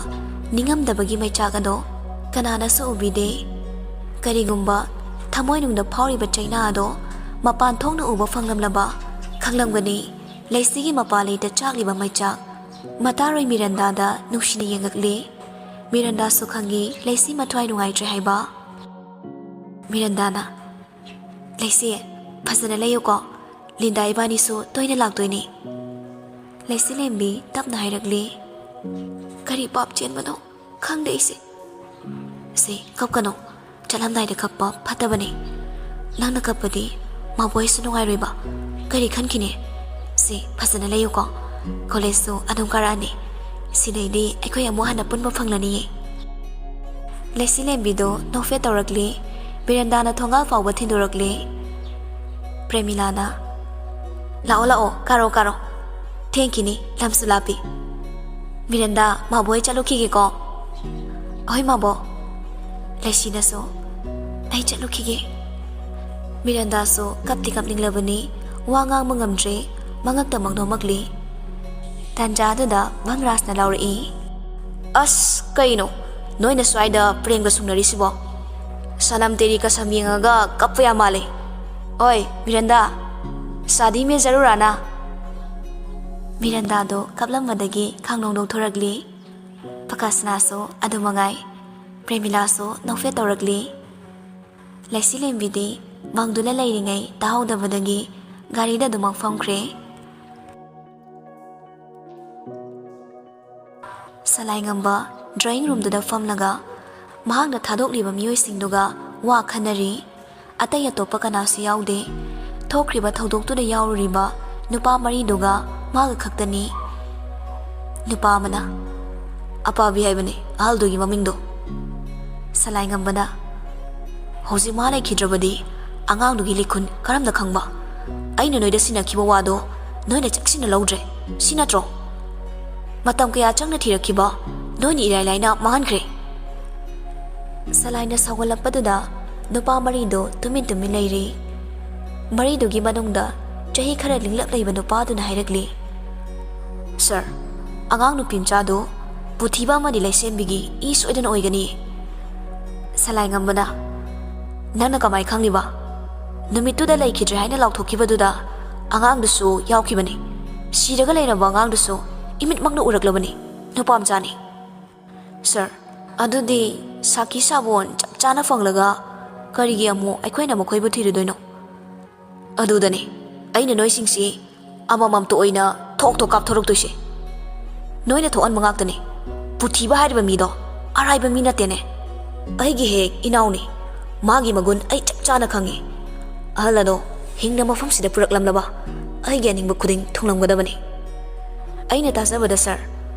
ꯅꯤꯡꯉꯝꯗꯕꯒꯤ ꯃꯩꯆꯥꯛ ꯑꯗꯣ ꯀꯅꯥꯅꯁꯨ ꯎꯕꯤꯗꯦ꯫ ꯀꯔꯤꯒꯨꯝꯕ ꯊꯃꯣꯏꯅꯨꯡꯗ ꯐꯥꯎꯔꯤꯕ ꯆꯩꯅꯥ ꯑꯗꯣ ꯃꯄꯥꯟ ꯊꯣꯛꯅ ꯎꯕ ꯐꯪꯂꯝꯂꯕ ꯈꯪꯂꯝꯒꯅꯤ꯫ ꯂꯩꯁꯤꯒꯤ ꯃꯄꯥ ꯂꯩꯇ ꯆꯥꯛꯂꯤꯕ ꯃꯩꯆꯥꯛ꯫ ꯃꯇꯥꯔꯣꯏ ꯃꯤꯔꯟꯗꯥꯗ ꯅꯨꯡꯁꯤꯅ ꯌꯦꯡꯉꯛꯂꯤ꯫ ꯃꯤꯔꯟꯗꯥꯁꯨ ꯈꯪꯉꯤ ꯂꯩꯁꯤ ꯃꯊ꯭ꯋꯥꯏ ꯅꯨꯡꯉꯥꯏꯇ꯭ꯔꯦ ꯍꯥꯏꯕ꯫ ꯃꯤꯔꯟꯗꯥꯅ, "ꯂꯩꯁꯤ, ꯐꯖꯅ ꯂꯩꯌꯨꯀꯣ꯫ ꯂꯤꯟꯗꯥ ꯏꯕꯥꯅꯤꯁꯨ ꯇꯣꯏꯅ ꯂꯥꯛꯇꯣꯏꯅꯤ꯫" ꯂꯩꯁꯤ ꯂꯦꯝꯕꯤ ꯇꯞꯅ ꯍꯥꯏꯔꯛꯂꯤ꯫ "ꯀꯔꯤ ꯄꯥꯞ ꯆꯦꯟꯕꯅꯣ ꯈꯪꯗꯦ ꯑꯩꯁꯦ꯫" "ꯁꯤ, ꯀꯞꯀꯅꯨ꯫ ꯆꯠꯂꯝꯗꯥꯏꯗ ꯀꯞꯄ ꯐꯠꯇꯕꯅꯤ꯫ ꯅꯪꯅ ꯀꯞꯄꯗꯤ ꯃꯥꯕꯣꯏꯁꯨ ꯅꯨꯡꯉꯥꯏꯔꯣꯏꯕ꯫ ꯀꯔꯤ ꯈꯟꯈꯤꯅꯤ? ꯁꯤ, ꯐꯖꯅ ꯂꯩꯌꯨꯀꯣ꯫ ꯀꯣꯂꯦꯖꯁꯨ ꯑꯗꯨꯝ ꯀꯥꯔꯛꯑꯅꯤ꯫ ꯁꯤꯗꯩꯗꯤ ꯑꯩꯈꯣꯏ ꯑꯃꯨꯛ ꯍꯟꯅ ꯄꯨꯟꯕ ꯐꯪꯂꯅꯤꯌꯦ꯫" ꯂꯩꯁꯤ ꯂꯦꯝꯕꯤꯗꯣ ꯅꯣꯛꯐꯦꯠ ꯇꯧꯔꯛꯂꯤ꯫ ꯃꯤꯔꯟꯗꯥꯅ ꯊꯣꯡꯒꯥꯜ ꯐꯥꯎꯕ ꯊꯤꯟꯗꯣꯔꯛꯂꯤ꯫ ꯄ꯭ꯔꯦꯃꯤꯂꯥꯅ, "ꯂꯥꯛꯑꯣ, ꯂꯥꯛꯑꯣ, ꯀꯥꯔꯣ, ꯀꯥꯔꯣ꯫ ꯊꯦꯡꯈꯤꯅꯤ, ꯂꯝꯁꯨ ꯂꯥꯞꯄꯤ꯫" "ꯃꯤꯔꯟꯗꯥ, ꯃꯥꯕꯣꯏ ꯆꯠꯂꯨꯈꯤꯒꯦꯀꯣ꯫" "ꯍꯣꯏ, ꯃꯥꯕꯣ꯫" ꯂꯩꯁꯤꯅꯁꯨ, "ꯑꯩ ꯆꯠꯂꯨꯈꯤꯒꯦ꯫" ꯃꯤꯔꯟꯗꯥꯁꯨ ꯀꯞꯇꯤ ꯀꯞꯅꯤꯡꯂꯕꯅꯤ, ꯋꯥ ꯉꯥꯡꯕ ꯉꯝꯗ꯭ꯔꯦ, ꯃꯉꯛꯇꯃꯛ ꯅꯣꯝꯃꯛꯂꯤ꯫ ꯇꯥꯟꯖꯥꯗꯨꯗ ꯚꯪꯔꯥꯖꯅ ꯂꯥꯎꯔꯛꯏ, "ꯑꯁ, ꯀꯩꯅꯣ ꯅꯣꯏꯅ ꯁ꯭ꯋꯥꯏꯗ ꯄ꯭ꯔꯦꯝꯒ ꯁꯨꯡꯅꯔꯤꯁꯤꯕꯣ? ꯁꯅꯝ ꯇꯦꯔꯤ ꯀꯁꯝ ꯌꯦꯡꯉꯒ ꯀꯞꯄ ꯌꯥꯝ ꯃꯥꯜꯂꯦ꯫ ꯑꯣꯏ, ꯃꯤꯔꯟꯗꯥ, ꯁꯥꯗꯤ ꯃꯦ ꯖꯔꯨꯔ ꯑꯥꯅꯥ꯫" ꯃꯤꯔꯟꯗꯥꯗꯣ ꯀꯞꯂꯝꯕꯗꯒꯤ ꯈꯥꯡꯅꯣꯡ ꯅꯣꯡꯊꯣꯔꯛꯂꯤ꯫ ꯄ꯭ꯔꯀꯥꯁꯅꯥꯁꯨ ꯑꯗꯨ ꯃꯉꯥꯏ꯫ ꯄ꯭ꯔꯦꯃꯤꯂꯥꯁꯨ ꯅꯣꯛꯐꯦꯠ ꯇꯧꯔꯛꯂꯤ꯫ ꯂꯩꯁꯤ ꯂꯦꯝꯕꯤꯗꯤ ꯃꯪꯗꯨꯅ ꯂꯩꯔꯤꯉꯩ ꯇꯥꯍꯧꯗꯕꯗꯒꯤ ꯒꯥꯔꯤꯗ ꯑꯗꯨꯃꯛ ꯐꯝꯈ꯭ꯔꯦ꯫ ꯁꯂꯥꯏꯉꯝꯕ ꯗ꯭ꯔꯣꯌꯤꯡ ꯔꯨꯝꯗꯨꯗ ꯐꯝꯂꯒ ꯃꯍꯥꯛꯅ ꯊꯥꯗꯣꯛꯂꯤꯕ ꯃꯤꯑꯣꯏꯁꯤꯡꯗꯨꯒ ꯋꯥ ꯈꯟꯅꯔꯤ꯫ ꯑꯇꯩ ꯑꯇꯣꯞꯄ ꯀꯅꯥꯁꯨ ꯌꯥꯎꯗꯦ꯫ ꯊꯣꯛꯈ꯭ꯔꯤꯕ ꯊꯧꯗꯣꯛꯇꯨꯗ ꯌꯥꯎꯔꯨꯔꯤꯕ ꯅꯨꯄꯥ ꯃꯔꯤꯗꯨꯒ ꯃꯥꯒ ꯈꯛꯇꯅꯤ꯫ ꯅꯨꯄꯥ ꯑꯃꯅ, "ꯑꯄꯥꯕꯤ ꯍꯥꯏꯕꯅꯤ ꯑꯍꯜꯗꯨꯒꯤ ꯃꯃꯤꯡꯗꯣ꯫" ꯁꯂꯥꯏꯉꯝꯕꯅ, "ꯍꯧꯖꯤꯛ ꯃꯥ ꯂꯩꯈꯤꯗ꯭ꯔꯕꯗꯤ ꯑꯉꯥꯡꯗꯨꯒꯤ ꯂꯤꯈꯨꯟ ꯀꯔꯝꯅ ꯈꯪꯕ? ꯑꯩꯅ ꯅꯣꯏꯗ ꯁꯤꯟꯅꯈꯤꯕ ꯋꯥꯗꯣ ꯅꯣꯏꯅ ꯆꯦꯛꯁꯤꯟꯅ ꯂꯧꯗ꯭ꯔꯦ, ꯁꯤ ꯅꯠꯇ꯭ꯔꯣ? ꯃꯇꯝ ꯀꯌꯥ ꯆꯪꯅ ꯊꯤꯔꯛꯈꯤꯕ ꯅꯣꯏꯅ ꯏꯔꯥꯏ ꯂꯥꯏꯅ ꯃꯥꯡꯍꯟꯈ꯭ꯔꯦ꯫" ꯁꯂꯥꯏꯅ ꯁꯥꯎꯒꯠꯂꯛꯄꯗꯨꯗ ꯅꯨꯄꯥ ꯃꯔꯤꯗꯣ ꯇꯨꯃꯤꯟ ꯇꯨꯃꯤꯟ ꯂꯩꯔꯤ꯫ ꯃꯔꯤꯗꯨꯒꯤ ꯃꯅꯨꯡꯗ ꯆꯍꯤ ꯈꯔ ꯂꯤꯡꯂꯞ ꯂꯩꯕ ꯅꯨꯄꯥꯗꯨꯅ ꯍꯥꯏꯔꯛꯂꯤ, "ꯁꯥꯔ, ꯑꯉꯥꯡ ꯅꯨꯄꯤ ꯃꯆꯥꯗꯨ ꯄꯨꯊꯤꯕ ꯑꯃꯗꯤ ꯂꯩꯁꯦꯝꯕꯤꯒꯤ ꯏ ꯁꯣꯏꯗꯅ ꯑꯣꯏꯒꯅꯤ꯫ ꯁꯂꯥꯏ ꯉꯝꯕꯅ, ꯅꯪꯅ ꯀꯃꯥꯏ ꯈꯪꯂꯤꯕ? ꯅꯨꯃꯤꯠꯇꯨꯗ ꯂꯩꯈꯤꯗ꯭ꯔꯦ ꯍꯥꯏꯅ ꯂꯥꯎꯊꯣꯛꯈꯤꯕꯗꯨꯗ ꯑꯉꯥꯡꯗꯨꯁꯨ ꯌꯥꯎꯈꯤꯕꯅꯤ꯫ ꯁꯤꯔꯒ ꯂꯩꯔꯝꯕ ꯑꯉꯥꯡꯗꯨꯁꯨ ꯏꯃꯤꯠꯃꯛꯅ ꯎꯔꯛꯂꯕꯅꯤ꯫ ꯅꯨꯄꯥ ꯃꯆꯥꯅꯤ꯫ ꯁꯥꯔ, ꯑꯗꯨꯗꯤ ꯁꯥꯈꯤ ꯁꯥꯕꯣꯟ ꯆꯞ ꯆꯥꯅ ꯐꯪꯂꯒ ꯀꯔꯤꯒꯤ ꯑꯃꯨꯛ ꯑꯩꯈꯣꯏꯅ ꯃꯈꯣꯏꯕꯨ ꯊꯤꯔꯨꯗꯣꯏꯅꯣ?" "ꯑꯗꯨꯗꯅꯦ ꯑꯩꯅ ꯅꯣꯏꯁꯤꯡꯁꯤ ꯑꯃꯃꯝꯇ ꯑꯣꯏꯅ ꯊꯣꯛ ꯊꯣꯛ ꯀꯥꯞꯊꯣꯔꯛꯇꯣꯏꯁꯦ꯫ ꯅꯣꯏꯅ ꯊꯣꯛꯍꯟꯕ ꯉꯥꯛꯇꯅꯦ꯫ ꯄꯨꯊꯤꯕ ꯍꯥꯏꯔꯤꯕ ꯃꯤꯗꯣ ꯑꯔꯥꯏꯕ ꯃꯤ ꯅꯠꯇꯦꯅꯦ꯫ ꯑꯩꯒꯤ ꯍꯦꯛ ꯏꯅꯥꯎꯅꯤ꯫ ꯃꯥꯒꯤ ꯃꯒꯨꯟ ꯑꯩ ꯆꯞ ꯆꯥꯅ ꯈꯪꯉꯤ꯫ ꯑꯍꯜ ꯑꯗꯣ ꯍꯤꯡꯅ ꯃꯐꯝꯁꯤꯗ ꯄꯨꯔꯛꯂꯝꯂꯕ ꯑꯩꯒꯤ ꯑꯅꯤꯡꯕ ꯈꯨꯗꯤꯡ ꯊꯨꯡꯂꯝꯒꯗꯕꯅꯤ꯫" ꯑꯩꯅ ꯇꯥꯖꯕꯗ, ꯁꯥꯔ,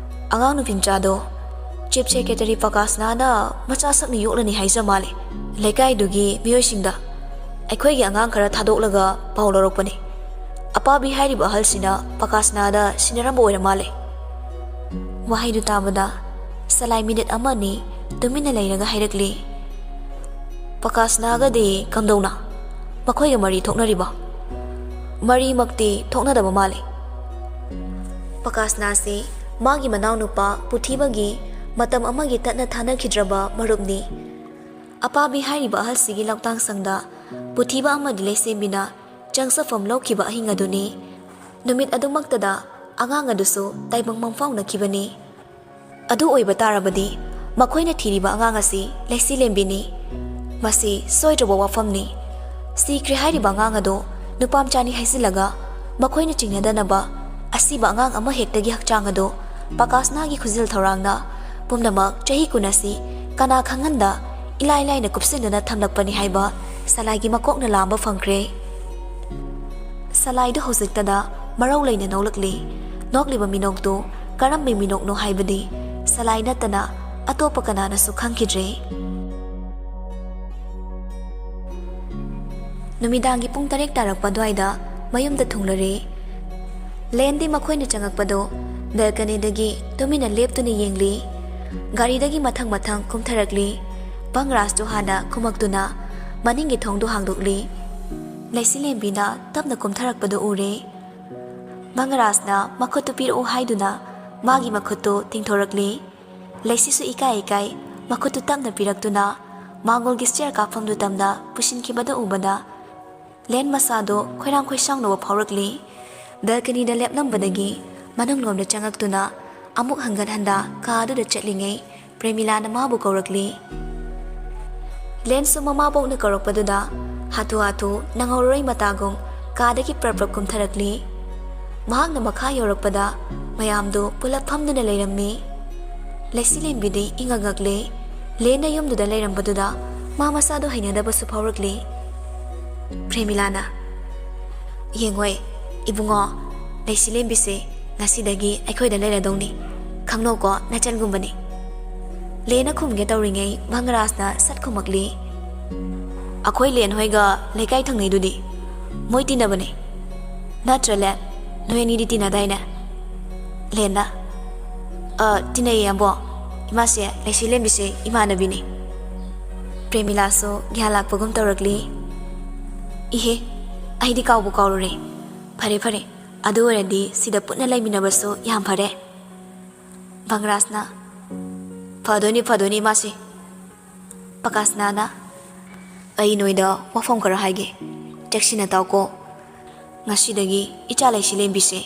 ꯑꯉꯥꯡ ꯅꯨꯄꯤ ꯃꯆꯥꯗꯣ ꯆꯤꯐ ꯁꯦꯀ꯭ꯔꯦꯇꯔꯤ ꯄꯀꯥꯁꯅꯥꯅ ꯃꯆꯥ ꯁꯛꯅ ꯌꯣꯛꯂꯅꯤ ꯍꯥꯏꯖ ꯃꯥꯜꯂꯦ꯫ ꯂꯩꯀꯥꯏꯗꯨꯒꯤ ꯃꯤꯑꯣꯏꯁꯤꯡꯗ ꯑꯩꯈꯣꯏꯒꯤ ꯑꯉꯥꯡ ꯈꯔ ꯊꯥꯗꯣꯛꯂꯒ ꯄꯥꯎ ꯂꯧꯔꯛꯄꯅꯤ꯫ ꯑꯄꯥꯕꯤ ꯍꯥꯏꯔꯤꯕ ꯑꯍꯜꯁꯤꯅ ꯄꯀꯥꯁꯅꯥꯗ ꯁꯤꯟꯅꯔꯝꯕ ꯑꯣꯏꯔ ꯃꯥꯜꯂꯦ꯫ ꯋꯥꯍꯩꯗꯨ ꯇꯥꯕꯗ ꯁꯂꯥꯏ ꯃꯤꯅꯤꯠ ꯑꯃ ꯑꯅꯤ ꯇꯨꯃꯤꯟꯅ ꯂꯩꯔꯒ ꯍꯥꯏꯔꯛꯂꯤ, "ꯄꯀꯥꯁꯅꯥꯒꯗꯤ ꯀꯝꯗꯧꯅ? ꯃꯈꯣꯏꯒ ꯃꯔꯤ ꯊꯣꯛꯅꯔꯤꯕ?" "ꯃꯔꯤꯃꯛꯇꯤ ꯊꯣꯛꯅꯗꯕ ꯃꯥꯜꯂꯤ꯫ ꯄꯀꯥꯁꯅꯥꯁꯤ ꯃꯥꯒꯤ ꯃꯅꯥꯎꯅꯨꯄꯥ ꯄꯨꯊꯤꯕꯒꯤ ꯃꯇꯝ ꯑꯃꯒꯤ ꯇꯠꯅ ꯊꯥꯅꯈꯤꯗ꯭ꯔꯕ ꯃꯔꯨꯞꯅꯤ꯫ ꯑꯄꯥꯕꯤ ꯍꯥꯏꯔꯤꯕ ꯑꯍꯜꯁꯤꯒꯤ ꯂꯧꯇꯥꯡ ꯁꯪꯗ ꯄꯨꯊꯤꯕ ꯑꯃꯗꯤ ꯂꯩꯁꯦꯝꯕꯤꯅ ꯆꯪꯖꯐꯝ ꯂꯧꯈꯤꯕ ꯑꯍꯤꯡ ꯑꯗꯨꯅꯤ꯫ ꯅꯨꯃꯤꯠ ꯑꯗꯨꯃꯛꯇꯗ ꯑꯉꯥꯡ ꯑꯗꯨꯁꯨ ꯇꯥꯏꯕꯪ ꯃꯪꯐꯥꯎꯅꯈꯤꯕꯅꯤ꯫ ꯑꯗꯨ ꯑꯣꯏꯕ ꯇꯥꯔꯕꯗꯤ ꯃꯈꯣꯏꯅ ꯊꯤꯔꯤꯕ ꯑꯉꯥꯡ ꯑꯁꯤ ꯂꯩꯁꯤꯂꯦꯝꯕꯤꯅꯤ꯫ ꯃꯁꯤ ꯁꯣꯏꯗ꯭ꯔꯕ ꯋꯥꯐꯝꯅꯤ꯫ ꯁꯤꯈ꯭ꯔꯦ ꯍꯥꯏꯔꯤꯕ ꯑꯉꯥꯡ ꯑꯗꯨ ꯅꯨꯄꯥ ꯃꯆꯥꯅꯤ ꯍꯥꯏꯖꯤꯜꯂꯒ ꯃꯈꯣꯏꯅ ꯆꯤꯡꯅꯗꯅꯕ ꯑꯁꯤꯕ ꯑꯉꯥꯡ ꯑꯃ ꯍꯦꯛꯇꯒꯤ ꯍꯛꯆꯥꯡ ꯑꯗꯨ ꯄꯀꯥꯁꯅꯥꯒꯤ ꯈꯨꯖꯤꯜ ꯊꯧꯔꯥꯡꯅ ꯄꯨꯝꯅꯃꯛ ꯆꯍꯤ ꯀꯨꯟ ꯑꯁꯤ ꯀꯅꯥ ꯈꯪꯍꯟꯗ ꯏꯂꯥꯏ ꯂꯥꯏꯅ ꯀꯨꯞꯁꯤꯟꯗꯨꯅ ꯊꯝꯂꯛꯄꯅꯤ ꯍꯥꯏꯕ ꯁꯂꯥꯏꯒꯤ ꯃꯀꯣꯛꯅ ꯂꯥꯝꯕ ꯐꯪꯈ꯭ꯔꯦ꯫ ꯁꯂꯥꯏꯗꯨ ꯍꯧꯖꯤꯛꯇꯗ ꯃꯔꯧ ꯂꯩꯅ ꯅꯣꯛꯂꯛꯂꯤ꯫ ꯅꯣꯛꯂꯤꯕ ꯃꯤꯅꯣꯛꯇꯨ ꯀꯔꯝꯕ ꯃꯤꯅꯣꯛꯅꯣ ꯍꯥꯏꯕꯗꯤ ꯁꯂꯥꯏ ꯅꯠꯇꯅ ꯑꯇꯣꯞꯄ ꯀꯅꯥꯅꯁꯨ ꯈꯪꯈꯤꯗ꯭ꯔꯦ꯫ ꯅꯨꯃꯤꯗꯥꯡꯒꯤ ꯄꯨꯡ ꯇꯔꯦꯠ ꯇꯥꯔꯛꯄ ꯑꯗꯨꯋꯥꯏꯗ ꯃꯌꯨꯝꯗ ꯊꯨꯡꯂꯔꯦ꯫ ꯂꯦꯟꯗꯤ ꯃꯈꯣꯏꯅ ꯆꯪꯉꯛꯄꯗꯨ ꯕꯦꯜꯀꯅꯤꯗꯒꯤ ꯇꯨꯃꯤꯟꯅ ꯂꯦꯞꯇꯨꯅ ꯌꯦꯡꯂꯤ꯫ ꯒꯥꯔꯤꯗꯒꯤ ꯃꯊꯪ ꯃꯊꯪ ꯀꯨꯝꯊꯔꯛꯂꯤ꯫ ꯄꯪꯔꯥꯖꯇꯨ ꯍꯥꯟꯅ ꯈꯨꯝꯃꯛꯇꯨꯅ ꯃꯅꯤꯡꯒꯤ ꯊꯣꯡꯗꯨ ꯍꯥꯡꯗꯣꯛꯂꯤ꯫ ꯂꯩꯁꯤꯂꯦꯝꯕꯤꯅ ꯇꯞꯅ ꯀꯨꯝꯊꯔꯛꯄꯗꯨ ꯎꯔꯦ꯫ ꯃꯪꯒꯔꯥꯖꯅ ꯃꯈꯨꯠꯇꯨ ꯄꯤꯔꯛꯎ ꯍꯥꯏꯗꯨꯅ ꯃꯥꯒꯤ ꯃꯈꯨꯠꯇꯨ ꯇꯤꯡꯊꯣꯔꯛꯂꯦ꯫ ꯂꯩꯁꯤꯁꯨ ꯏꯀꯥꯏ ꯏꯀꯥꯏ ꯃꯈꯨꯠꯇꯨ ꯇꯞꯅ ꯄꯤꯔꯛꯇꯨꯅ ꯃꯥꯡꯒꯣꯜꯒꯤ ꯁ꯭ꯇꯤꯌꯔ ꯀꯥꯐꯝꯗꯨ ꯇꯝꯅ ꯄꯨꯁꯤꯟꯈꯤꯕꯗꯨ ꯎꯕꯗ ꯂꯦꯟ ꯃꯁꯥꯗꯣ ꯈꯣꯏꯔꯥꯡ ꯈꯣꯏꯁꯥꯎꯅꯕ ꯐꯥꯎꯔꯛꯂꯤ꯫ ꯕꯦꯜꯀꯅꯤꯗ ꯂꯦꯞꯂꯝꯕꯗꯒꯤ ꯃꯅꯨꯡꯂꯣꯝꯗ ꯆꯪꯉꯛꯇꯨꯅ ꯑꯃꯨꯛ ꯍꯟꯒꯠ ꯍꯟꯗ ꯀꯥ ꯑꯗꯨꯗ ꯆꯠꯂꯤꯉꯩ ꯄ꯭ꯔꯦꯃꯤꯂꯥꯅ ꯃꯥꯕꯨ ꯀꯧꯔꯛꯂꯤ꯫ ꯂꯦꯟꯁꯨ ꯃꯃꯥꯕꯣꯛꯅ ꯀꯧꯔꯛꯄꯗꯨꯗ ꯍꯥꯊꯨ ꯍꯥꯊꯨ ꯅꯪꯍꯧꯔꯣꯏ ꯃꯇꯥꯒꯨꯝ ꯀꯥꯗꯒꯤ ꯄ꯭ꯔꯞ ꯄ꯭ꯔꯞ ꯀꯨꯝꯊꯔꯛꯂꯤ꯫ ꯃꯍꯥꯛꯅ ꯃꯈꯥ ꯌꯧꯔꯛꯄꯗ ꯃꯌꯥꯝꯗꯨ ꯄꯨꯂꯞ ꯐꯝꯗꯨꯅ ꯂꯩꯔꯝꯃꯤ꯫ ꯂꯩꯁꯤꯂꯦꯝꯕꯤꯗꯤ ꯏꯉꯛ ꯉꯛꯂꯦ꯫ ꯂꯦꯟꯅ ꯌꯨꯝꯗꯨꯗ ꯂꯩꯔꯝꯕꯗꯨꯗ ꯃꯥ ꯃꯁꯥꯗꯣ ꯍꯩꯅꯗꯕꯁꯨ ꯐꯥꯎꯔꯛꯂꯤ꯫ ꯄ꯭ꯔꯦꯃꯤꯂꯥꯅ, "ꯌꯦꯡꯉꯣꯏ, ꯏꯕꯨꯡꯉꯣ, ꯂꯩꯁꯤꯂꯦꯝꯕꯤꯁꯦ ꯉꯁꯤꯗꯒꯤ ꯑꯩꯈꯣꯏꯗ ꯂꯩꯔꯗꯧꯅꯤ꯫ ꯈꯪꯅꯧꯀꯣ, ꯅꯆꯟꯒꯨꯝꯕꯅꯤ꯫" ꯂꯦꯟꯅ ꯈꯨꯝꯒꯦ ꯇꯧꯔꯤꯉꯩ ꯚꯪꯒꯔꯥꯖꯅ ꯁꯠ ꯈꯨꯝꯃꯛꯂꯤ꯫ "ꯑꯩꯈꯣꯏ ꯂꯦꯟ ꯍꯣꯏꯒ ꯂꯩꯀꯥꯏ ꯊꯪꯅꯩꯗꯨꯗꯤ? ꯃꯣꯏ ꯇꯤꯟꯅꯕꯅꯦ꯫ ꯅꯠꯇ꯭ꯔ ꯂꯦꯟ? ꯅꯣꯏ ꯑꯅꯤꯗꯤ ꯇꯤꯟꯅꯗꯥꯏꯅꯦ?" ꯂꯦꯟꯅ, "ꯑ, ꯇꯤꯟꯅꯩꯌꯦ, ꯑꯕꯣ꯫ ꯏꯃꯥꯁꯦ, ꯂꯩꯁꯤꯂꯦꯝꯕꯤꯁꯦ ꯏꯃꯥꯟꯅꯕꯤꯅꯦ꯫" ꯄ꯭ꯔꯦꯃꯤꯂꯥꯁꯨ ꯒ꯭ꯌꯥꯟ ꯂꯥꯛꯄꯒꯨꯝ ꯇꯧꯔꯛꯂꯤ꯫ "ꯏꯍꯦ, ꯑꯩꯗꯤ ꯀꯥꯎꯕꯨ ꯀꯥꯎꯔꯨꯔꯦ꯫ ꯐꯔꯦ, ꯐꯔꯦ꯫ ꯑꯗꯨ ꯑꯣꯏꯔꯗꯤ ꯁꯤꯗ ꯄꯨꯟꯅ ꯂꯩꯃꯤꯟꯅꯕꯁꯨ ꯌꯥꯝ ꯐꯔꯦ꯫" ꯚꯪꯒꯔꯥꯖꯅ, "ꯐꯗꯣꯏꯅꯤ, ꯐꯗꯣꯏꯅꯤ ꯏꯃꯥꯁꯦ꯫" ꯄꯀꯥꯁꯅꯥꯅ, "ꯑꯩ ꯅꯣꯏꯗ ꯋꯥꯐꯝ ꯈꯔ ꯍꯥꯏꯒꯦ꯫ ꯆꯦꯛꯁꯤꯟꯅ ꯇꯥꯎꯀꯣ꯫ ꯉꯁꯤꯗꯒꯤ ꯏꯆꯥ ꯂꯩꯁꯤꯂꯦꯝꯕꯤꯁꯦ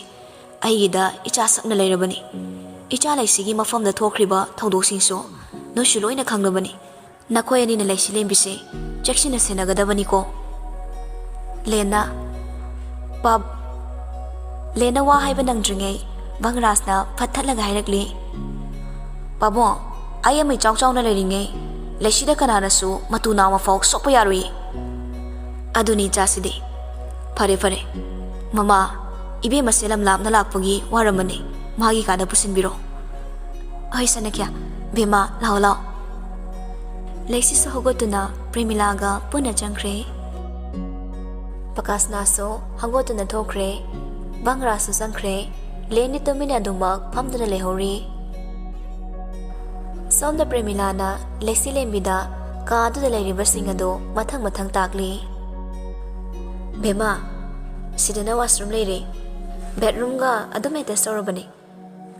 ꯑꯩꯒꯤꯗ ꯏꯆꯥ ꯁꯛꯅ ꯂꯩꯔꯕꯅꯤ꯫ ꯏꯆꯥ ꯂꯩꯁꯤꯒꯤ ꯃꯐꯝꯗ ꯊꯣꯛꯈ꯭ꯔꯤꯕ ꯊꯧꯗꯣꯛꯁꯤꯡꯁꯨ ꯅꯣꯏꯁꯨ ꯂꯣꯏꯅ ꯈꯪꯂꯕꯅꯤ꯫ ꯅꯈꯣꯏ ꯑꯅꯤꯅ ꯂꯩꯁꯤꯂꯦꯝꯕꯤꯁꯦ ꯆꯦꯛꯁꯤꯟꯅ ꯁꯦꯟꯅꯒꯗꯕꯅꯤꯀꯣ꯫" ꯂꯦꯟꯅ, "ꯄꯥꯞ-," ꯂꯦꯟꯅ ꯋꯥ ꯍꯥꯏꯕ ꯅꯪꯗ꯭ꯔꯤꯉꯩ ꯚꯪꯒꯔꯥꯖꯅ ꯐꯠ ꯊꯠꯂꯒ ꯍꯥꯏꯔꯛꯂꯤ, "ꯄꯥꯕꯨꯡ, ꯑꯩ ꯑꯃ ꯏꯆꯥꯎ ꯆꯥꯎꯅ ꯂꯩꯔꯤꯉꯩ ꯂꯩꯁꯤꯗ ꯀꯅꯥꯅꯁꯨ ꯃꯇꯨ ꯅꯥꯎ ꯑꯃ ꯐꯥꯎ ꯁꯣꯛꯄ ꯌꯥꯔꯣꯏꯌꯦ꯫ ꯑꯗꯨꯅꯤ ꯏꯆꯥꯁꯤꯗꯤ꯫ ꯐꯔꯦ, ꯐꯔꯦ꯫ ꯃꯃꯥ, ꯏꯕꯦꯝꯃꯁꯦ ꯂꯝ ꯂꯥꯞꯅ ꯂꯥꯛꯄꯒꯤ ꯋꯥꯔꯝꯃꯅꯤ꯫ ꯃꯥꯒꯤ ꯀꯥꯗ ꯄꯨꯁꯤꯟꯕꯤꯔꯣ꯫" "ꯍꯣꯏ ꯁꯅꯥꯈ꯭ꯌꯥ꯫ ꯕꯦꯝꯃ, ꯂꯥꯛꯑꯣ, ꯂꯥꯛꯑꯣ꯫" ꯂꯩꯁꯤꯁꯨ ꯍꯧꯒꯠꯇꯨꯅ ꯄ꯭ꯔꯦꯃꯤꯂꯥꯒ ꯄꯨꯟꯅ ꯆꯪꯈ꯭ꯔꯦ꯫ ꯄꯀꯥꯁꯅꯥꯁꯨ ꯍꯧꯒꯠꯇꯨꯅ ꯊꯣꯛꯈ꯭ꯔꯦ꯫ ꯚꯪꯒꯔꯥꯖꯁꯨ ꯆꯪꯈ꯭ꯔꯦ꯫ ꯂꯦꯟꯗꯤ ꯇꯨꯃꯤꯟꯅ ꯑꯗꯨꯃꯛ ꯐꯝꯗꯨꯅ ꯂꯩꯍꯧꯔꯤ꯫ ꯁꯣꯝꯗ ꯄ꯭ꯔꯦꯃꯤꯂꯥꯅ ꯂꯩꯁꯤꯂꯦꯝꯕꯤꯗ ꯀꯥ ꯑꯗꯨꯗ ꯂꯩꯔꯤꯕꯁꯤꯡ ꯑꯗꯨ ꯃꯊꯪ ꯃꯊꯪ ꯇꯥꯛꯂꯤ꯫ ꯕꯦꯝꯃ, ꯁꯤꯗꯅ ꯋꯥꯁꯔꯨꯝ ꯂꯩꯔꯦ꯫ ꯕꯦꯗꯔꯨꯝꯒ ꯑꯗꯨꯝ ꯑꯦꯇꯦꯆ ꯇꯧꯔꯕꯅꯦ꯫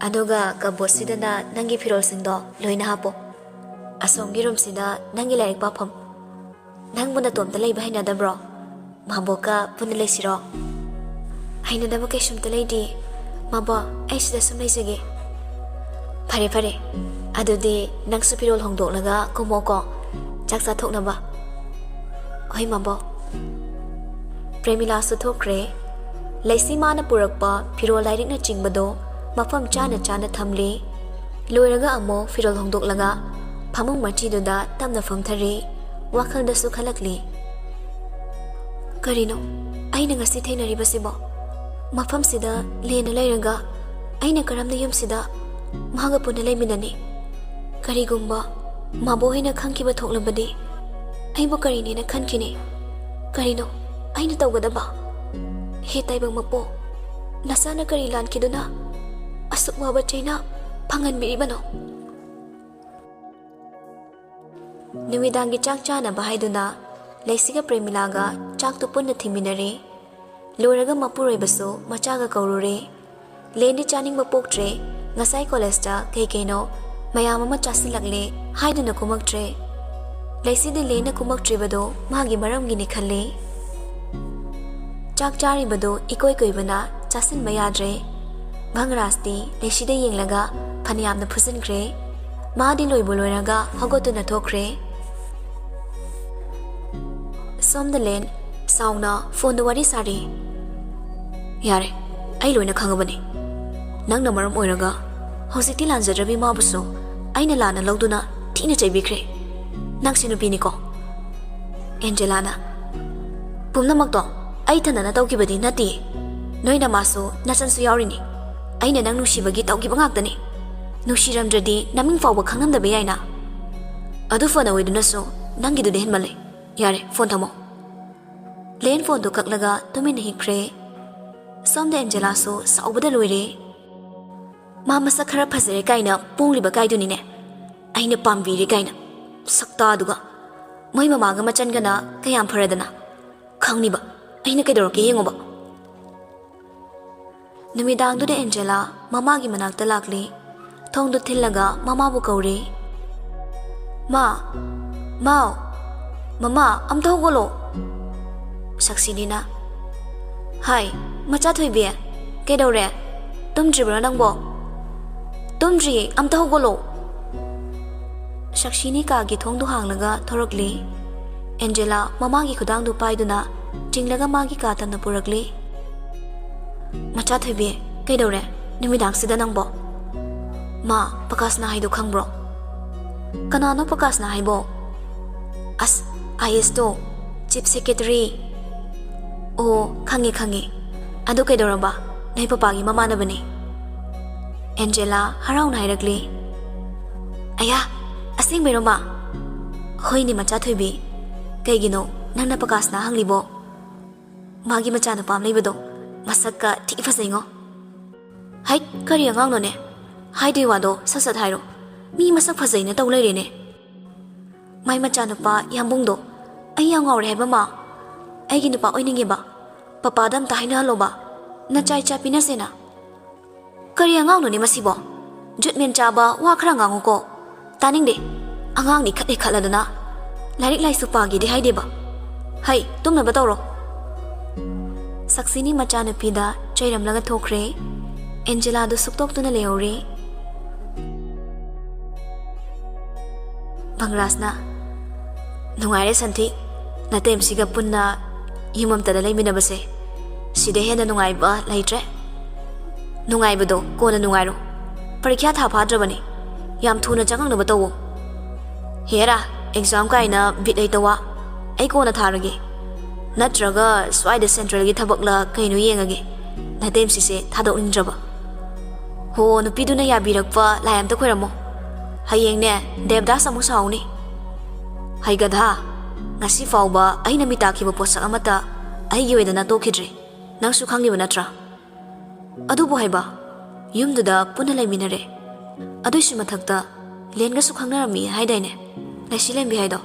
ꯑꯗꯨꯒ ꯀꯕꯣꯔꯗꯁꯤꯗꯅ ꯅꯪꯒꯤ ꯐꯤꯔꯣꯜꯁꯤꯡꯗꯣ ꯂꯣꯏꯅ ꯍꯥꯞꯄꯣ꯫ ꯑꯁꯣꯝꯒꯤ ꯔꯨꯝꯁꯤꯗ ꯅꯪꯒꯤ ꯂꯥꯏꯔꯤꯛ ꯄꯥꯐꯝ꯫ ꯅꯪꯕꯨ ꯅꯇꯣꯝꯇ ꯂꯩꯕ ꯍꯩꯅꯗꯕ꯭ꯔꯣ? ꯃꯥꯕꯣꯛꯀ ꯄꯨꯟꯅ ꯂꯩꯁꯤꯔꯣ? ꯍꯩꯅꯗꯕ ꯀꯩꯁꯨꯝꯇ ꯂꯩꯇꯦ꯫ ꯃꯥꯕꯣꯛ, ꯑꯩ ꯁꯤꯗ ꯁꯨꯝ ꯂꯩꯖꯒꯦ꯫ ꯐꯔꯦ, ꯐꯔꯦ꯫ ꯑꯗꯨꯗꯤ ꯅꯪꯁꯨ ꯐꯤꯔꯣꯜ ꯍꯣꯡꯗꯣꯛꯂꯒ ꯀꯨꯝꯃꯣꯀꯣ, ꯆꯥꯛ ꯆꯥꯊꯣꯛꯅꯕ꯫ ꯍꯣꯏ, ꯃꯥꯕꯣꯛ꯫ ꯄ꯭ꯔꯦꯃꯤꯂꯥꯁꯨ ꯊꯣꯛꯈ꯭ꯔꯦ꯫ ꯂꯩꯁꯤ ꯃꯥꯅ ꯄꯨꯔꯛꯄ ꯐꯤꯔꯣꯜ ꯂꯥꯏꯔꯤꯛꯅꯆꯤꯡꯕꯗꯣ ꯃꯐꯝ ꯆꯥꯅ ꯆꯥꯅ ꯊꯝꯂꯤ꯫ ꯂꯣꯏꯔꯒ ꯑꯃꯨꯛ ꯐꯤꯔꯣꯜ ꯍꯣꯡꯗꯣꯛꯂꯒ ꯐꯃꯨꯡ ꯃꯆꯤꯗꯨꯗ ꯇꯞꯅ ꯐꯝꯊꯔꯤ꯫ ꯋꯥꯈꯜꯗꯁꯨ ꯈꯜꯂꯛꯂꯤ꯫ ꯀꯔꯤꯅꯣ ꯑꯩꯅ ꯉꯁꯤ ꯊꯦꯡꯅꯔꯤꯕꯁꯤꯕꯣ? ꯃꯐꯝꯁꯤꯗ ꯂꯦꯟꯅ ꯂꯩꯔꯒ ꯑꯩꯅ ꯀꯔꯝꯅ ꯌꯨꯝꯁꯤꯗ ꯃꯥꯒ ꯄꯨꯟꯅ ꯂꯩꯃꯤꯟꯅꯅꯤ? ꯀꯔꯤꯒꯨꯝꯕ ꯃꯥꯕꯣ ꯍꯣꯏꯅ ꯈꯪꯈꯤꯕ ꯊꯣꯛꯂꯕꯗꯤ ꯑꯩꯕꯨ ꯀꯔꯤꯅꯦꯅ ꯈꯟꯈꯤꯅꯤ? ꯀꯔꯤꯅꯣ ꯑꯩꯅ ꯇꯧꯒꯗꯕ? ꯍꯦ ꯇꯥꯏꯕꯪ ꯃꯄꯣ, ꯅꯆꯥꯅ ꯀꯔꯤ ꯂꯥꯟꯈꯤꯗꯨꯅ ꯑꯁꯨꯛ ꯋꯥꯕ ꯆꯩꯅꯥ ꯐꯪꯍꯟꯕꯤꯔꯤꯕꯅꯣ? ꯅꯨꯃꯤꯗꯥꯡꯒꯤ ꯆꯥꯛ ꯆꯥꯅꯕ ꯍꯥꯏꯗꯨꯅ ꯂꯩꯁꯤꯒ ꯄ꯭ꯔꯦꯃꯤꯂꯥꯒ ꯆꯥꯛꯇꯨ ꯄꯨꯟꯅ ꯊꯤꯃꯤꯟꯅꯔꯦ꯫ ꯂꯣꯏꯔꯒ ꯃꯄꯨꯔꯣꯏꯕꯁꯨ ꯃꯆꯥꯒ ꯀꯧꯔꯨꯔꯦ꯫ ꯂꯦꯟꯗꯤ ꯆꯥꯅꯤꯡꯕ ꯄꯣꯛꯇ꯭ꯔꯦ꯫ ꯉꯁꯥꯏ ꯀꯣꯂꯦꯖꯇ ꯀꯩ ꯀꯩꯅꯣ ꯃꯌꯥꯝ ꯑꯃ ꯆꯥꯁꯤꯜꯂꯛꯂꯦ ꯍꯥꯏꯗꯨꯅ ꯀꯨꯝꯃꯛꯇ꯭ꯔꯦ꯫ ꯂꯩꯁꯤꯗꯤ ꯂꯦꯟꯅ ꯀꯨꯝꯃꯛꯇ꯭ꯔꯤꯕꯗꯣ ꯃꯥꯒꯤ ꯃꯔꯝꯒꯤꯅꯤ ꯈꯜꯂꯤ꯫ ꯆꯥꯛ ꯆꯥꯔꯤꯕꯗꯨ ꯏꯀꯣꯏ ꯀꯣꯏꯕꯅ ꯆꯥꯁꯤꯟꯕ ꯌꯥꯗ꯭ꯔꯦ꯫ ꯚꯪꯔꯥꯖꯇꯤ ꯂꯩꯁꯤꯗ ꯌꯦꯡꯂꯒ ꯐꯅꯌꯥꯝꯅ ꯐꯨꯖꯤꯟꯈ꯭ꯔꯦ꯫ ꯃꯥꯗꯤ ꯂꯣꯏꯕꯨ ꯂꯣꯏꯔꯒ ꯍꯧꯒꯠꯇꯨꯅ ꯊꯣꯛꯈ꯭ꯔꯦ꯫ ꯁꯣꯝꯗ ꯂꯦꯟ ꯁꯥꯎꯅ ꯐꯣꯟꯗ ꯋꯥꯔꯤ ꯁꯥꯔꯤ꯫ ꯌꯥꯔꯦ, ꯑꯩ ꯂꯣꯏꯅ ꯈꯪꯉꯕꯅꯤ꯫ ꯅꯪꯅ ꯃꯔꯝ ꯑꯣꯏꯔꯒ ꯍꯧꯖꯤꯛꯇꯤ ꯂꯥꯟꯖꯗ꯭ꯔꯕꯤ ꯃꯥꯕꯨꯁꯨ ꯑꯩꯅ ꯂꯥꯟꯅ ꯂꯧꯗꯨꯅ ꯊꯤꯅ ꯆꯩꯕꯤꯈ꯭ꯔꯦ꯫ ꯅꯪꯁꯦ ꯅꯨꯄꯤꯅꯤꯀꯣ? ꯑꯦꯟꯖꯦꯂꯥꯅ, ꯄꯨꯝꯅꯃꯛꯇꯣ ꯑꯩ ꯊꯟꯗꯅ ꯇꯧꯈꯤꯕꯗꯤ ꯅꯠꯇꯦ꯫ ꯅꯣꯏ ꯅꯃꯥꯁꯨ ꯅꯆꯟꯁꯨ ꯌꯥꯎꯔꯤꯅꯤ꯫ ꯑꯩꯅ ꯅꯪ ꯅꯨꯡꯁꯤꯕꯒꯤ ꯇꯧꯈꯤꯕ ꯉꯥꯛꯇꯅꯤ꯫ ꯅꯨꯡꯁꯤꯔꯝꯗ꯭ꯔꯗꯤ ꯅꯃꯤꯡ ꯐꯥꯎꯕ ꯈꯪꯉꯝꯗꯕ ꯌꯥꯏꯅ꯫ ꯑꯗꯨ ꯐꯅ ꯑꯣꯏꯗꯨꯅꯁꯨ ꯅꯪꯒꯤꯗꯨꯗꯤ ꯍꯦꯟꯃꯜꯂꯦ꯫ ꯌꯥꯔꯦ, ꯐꯣꯟ ꯊꯝꯃꯣ꯫ ꯂꯦꯟ ꯐꯣꯟꯗꯨ ꯀꯛꯂꯒ ꯇꯨꯃꯤꯟꯅ ꯍꯤꯞꯈ꯭ꯔꯦ꯫ ꯁꯣꯝꯗ ꯑꯦꯟꯖꯦꯂꯥꯁꯨ ꯁꯥꯎꯕꯗ ꯂꯣꯏꯔꯦ꯫ ꯃꯥ ꯃꯁꯛ ꯈꯔ ꯐꯖꯔꯦ ꯀꯥꯏꯅ ꯄꯣꯡꯂꯤꯕ ꯀꯥꯏꯗꯨꯅꯤꯅꯦ꯫ ꯑꯩꯅ ꯄꯥꯝꯕꯤꯔꯦ ꯀꯥꯏꯅ꯫ ꯁꯛꯇꯥꯗꯨꯒ꯫ ꯃꯣꯏ ꯃꯃꯥꯒ ꯃꯆꯟꯒꯅ ꯀꯌꯥꯝ ꯐꯔꯗꯅ꯫ ꯈꯪꯅꯤꯕ꯫ ꯑꯩꯅ ꯀꯩꯗꯧꯔꯛꯀꯦ ꯌꯦꯡꯉꯣꯕ꯫ ꯅꯨꯃꯤꯗꯥꯡꯗꯨꯗ ꯑꯦꯟꯖꯦꯂꯥ ꯃꯃꯥꯒꯤ ꯃꯅꯥꯛꯇ ꯂꯥꯛꯂꯤ꯫ ꯊꯣꯡꯗꯨ ꯊꯤꯜꯂꯒ ꯃꯃꯥꯕꯨ ꯀꯧꯔꯤ꯫ "ꯃꯥ, ꯃꯥꯎ, ꯃꯃꯥ, ꯑꯝꯇ ꯍꯧꯒꯠꯂꯣ꯫" ꯁꯛꯁꯤꯅꯤꯅ, "ꯍꯥꯏ, ꯃꯆꯥ ꯊꯣꯏꯕꯤ, ꯀꯩꯗꯧꯔꯦ? ꯇꯨꯝꯗ꯭ꯔꯤꯕ꯭ꯔꯣ ꯅꯪꯕꯣ? ꯇꯨꯝꯗ꯭ꯔꯤꯌꯦ, ꯑꯝꯇ ꯍꯧꯒꯠꯂꯣ꯫" ꯁꯛꯁꯤꯅꯤ ꯀꯥꯒꯤ ꯊꯣꯡꯗꯨ ꯍꯥꯡꯂꯒ ꯊꯣꯔꯛꯂꯤ꯫ ꯑꯦꯟꯖꯦꯂꯥ ꯃꯃꯥꯒꯤ ꯈꯨꯗꯥꯡꯗꯨ ꯄꯥꯏꯗꯨꯅ ꯆꯤꯡꯂꯒ ꯃꯥꯒꯤ ꯀꯥ ꯇꯝꯅ ꯄꯨꯔꯛꯂꯤ꯫ "ꯃꯆꯥ ꯊꯣꯏꯕꯤ, ꯀꯩꯗꯧꯔꯦ ꯅꯨꯃꯤꯗꯥꯡꯁꯤꯗ ꯅꯪꯕꯣ?" "ꯃꯥ, ꯄꯀꯥꯁꯅ ꯍꯥꯏꯗꯣ ꯈꯪꯕ꯭ꯔꯣ?" "ꯀꯅꯥꯅꯣ ꯄꯀꯥꯁꯅ ꯍꯥꯏꯕꯣ?" "ꯑꯁ, ꯑꯥꯏ ꯑꯦꯁꯇꯣ, ꯆꯤꯐ ꯁꯦꯀ꯭ꯔꯦꯇꯔꯤ꯫" "ꯑꯣ, ꯈꯪꯉꯦ, ꯈꯪꯉꯦ꯫ ꯑꯗꯨ ꯀꯩꯗꯧꯔꯕ? ꯅꯣꯏ ꯄꯄꯥꯒꯤ ꯃꯃꯥꯟꯅꯕꯅꯦ꯫" ꯑꯦꯟꯖꯦꯂꯥ ꯍꯔꯥꯎꯅ ꯍꯥꯏꯔꯛꯂꯤ꯫ "ꯑꯌꯥ, ꯑꯁꯦꯡꯕꯩꯔꯣ, ꯃꯥ?" "ꯍꯣꯏꯅꯦ, ꯃꯆꯥ ꯊꯣꯏꯕꯤ꯫ ꯀꯩꯒꯤꯅꯣ ꯅꯪꯅ ꯄꯀꯥꯁꯅ ꯍꯪꯂꯤꯕꯣ? ꯃꯥꯒꯤ ꯃꯆꯥꯅꯨꯄꯥ ꯑꯃ ꯂꯩꯕꯗꯣ, ꯃꯁꯛꯀ ꯊꯤ ꯐꯖꯩꯉꯣ꯫" "ꯍꯩꯠ, ꯀꯔꯤ ꯑꯉꯥꯡꯅꯣꯅꯦ? ꯍꯥꯏꯗꯣꯏ ꯋꯥꯗꯣ ꯁꯠ ꯁꯠ ꯍꯥꯏꯔꯣ꯫ ꯃꯤ ꯃꯁꯛ ꯐꯖꯩꯅ ꯇꯧ ꯂꯩꯔꯦꯅꯦ꯫" "ꯃꯥꯏ ꯃꯆꯥꯅꯨꯄꯥ ꯌꯥꯝꯕꯨꯡꯗꯣ ꯑꯩ ꯌꯥꯝ ꯉꯥꯎꯔꯦ ꯍꯥꯏꯕ, ꯃꯥ꯫ ꯑꯩꯒꯤ ꯅꯨꯄꯥ ꯑꯣꯏꯅꯤꯡꯉꯦꯕ꯫ ꯄꯄꯥꯗ ꯑꯝꯇ ꯍꯥꯏꯅꯍꯜꯂꯣꯕ꯫ ꯅꯆꯥ ꯏꯆꯥ ꯄꯤꯅꯁꯦꯅ꯫" "ꯀꯔꯤ ꯑꯉꯥꯡꯅꯣꯅꯦ ꯃꯁꯤꯕꯣ? ꯖꯨꯠ ꯃꯦꯟ ꯆꯥꯕ ꯋꯥ ꯈꯔ ꯉꯥꯡꯉꯨꯀꯣ꯫ ꯇꯥꯅꯤꯡꯗꯦ꯫ ꯑꯉꯥꯡꯅꯤ ꯈꯠꯂꯦ ꯈꯠꯂꯗꯅ꯫ ꯂꯥꯏꯔꯤꯛ ꯂꯥꯏꯁꯨ ꯄꯥꯒꯦꯗꯤ ꯍꯥꯏꯗꯦꯕ꯫ ꯍꯩ, ꯇꯨꯝꯅꯕ ꯇꯧꯔꯣ꯫" ꯁꯛꯁꯤꯅꯤ ꯃꯆꯥꯅꯨꯄꯤꯗ ꯆꯩꯔꯝꯂꯒ ꯊꯣꯛꯈ꯭ꯔꯦ꯫ ꯑꯦꯟꯖꯦꯂꯥꯗꯨ ꯁꯨꯛꯇꯣꯛꯇꯨꯅ ꯂꯩꯍꯧꯔꯦ꯫ ꯚꯪꯔꯥꯖꯅ, "ꯅꯨꯡꯉꯥꯏꯔꯦ ꯁꯟꯊꯤ, ꯅꯇꯩꯃꯁꯤꯒ ꯄꯨꯟꯅ ꯌꯨꯝ ꯑꯃꯇꯗ ꯂꯩꯃꯤꯟꯅꯕꯁꯦ꯫ ꯁꯤꯗ ꯍꯦꯟꯅ ꯅꯨꯡꯉꯥꯏꯕ ꯂꯩꯇ꯭ꯔꯦ꯫ ꯅꯨꯡꯉꯥꯏꯕꯗꯣ ꯀꯣꯟꯅ ꯅꯨꯡꯉꯥꯏꯔꯣ꯫ ꯄꯔꯤꯈ꯭ꯌꯥ ꯊꯥ ꯐꯥꯗ꯭ꯔꯕꯅꯤ꯫ ꯌꯥꯝ ꯊꯨꯅ ꯆꯪꯉꯛꯅꯕ ꯇꯧꯋꯣ꯫ ꯍꯦꯔꯥ, ꯑꯦꯛꯖꯥꯝ ꯀꯥꯏꯅ ꯕꯤꯠ ꯂꯩꯇ ꯋꯥ꯫ ꯑꯩ ꯀꯣꯟꯅ ꯊꯥꯔꯒꯦ꯫ ꯅꯠꯇ꯭ꯔꯒ ꯁ꯭ꯋꯥꯏꯗ ꯁꯦꯟꯇ꯭ꯔꯦꯜꯒꯤ ꯊꯕꯛꯂ ꯀꯩꯅꯣ ꯌꯦꯡꯉꯒꯦ꯫ ꯅꯇꯩꯃꯁꯤꯁꯦ ꯊꯥꯗꯣꯛꯅꯤꯡꯗ꯭ꯔꯕ꯫ ꯍꯣ, ꯅꯨꯄꯤꯗꯨꯅ ꯌꯥꯕꯤꯔꯛꯄ ꯂꯥꯏ ꯑꯝꯇ ꯈꯣꯏꯔꯝꯃꯣ꯫ ꯍꯌꯦꯡꯅꯦ, ꯗꯦꯕꯗꯥꯁ ꯑꯃꯨꯛ ꯁꯥꯎꯅꯤ꯫" "ꯍꯩ ꯒꯙꯥ, ꯉꯁꯤ ꯐꯥꯎꯕ ꯑꯩꯅ ꯃꯤ ꯇꯥꯈꯤꯕ ꯄꯣꯠꯁꯛ ꯑꯃꯠꯇ ꯑꯩꯒꯤ ꯑꯣꯏꯗꯅ ꯇꯣꯛꯈꯤꯗ꯭ꯔꯤ꯫ ꯅꯪꯁꯨ ꯈꯪꯂꯤꯕ ꯅꯠꯇ꯭ꯔꯥ? ꯑꯗꯨꯕꯨ ꯍꯥꯏꯕ, ꯌꯨꯝꯗꯨꯗ ꯄꯨꯟꯅ ꯂꯩꯃꯤꯟꯅꯔꯦ꯫ ꯑꯗꯨꯏꯁꯨ ꯃꯊꯛꯇ ꯂꯦꯟꯒꯁꯨ ꯈꯪꯅꯔꯝꯃꯤ ꯍꯥꯏꯗꯥꯏꯅꯦ, ꯂꯩꯁꯤ ꯂꯦꯝꯕꯤ ꯍꯥꯏꯗꯣ?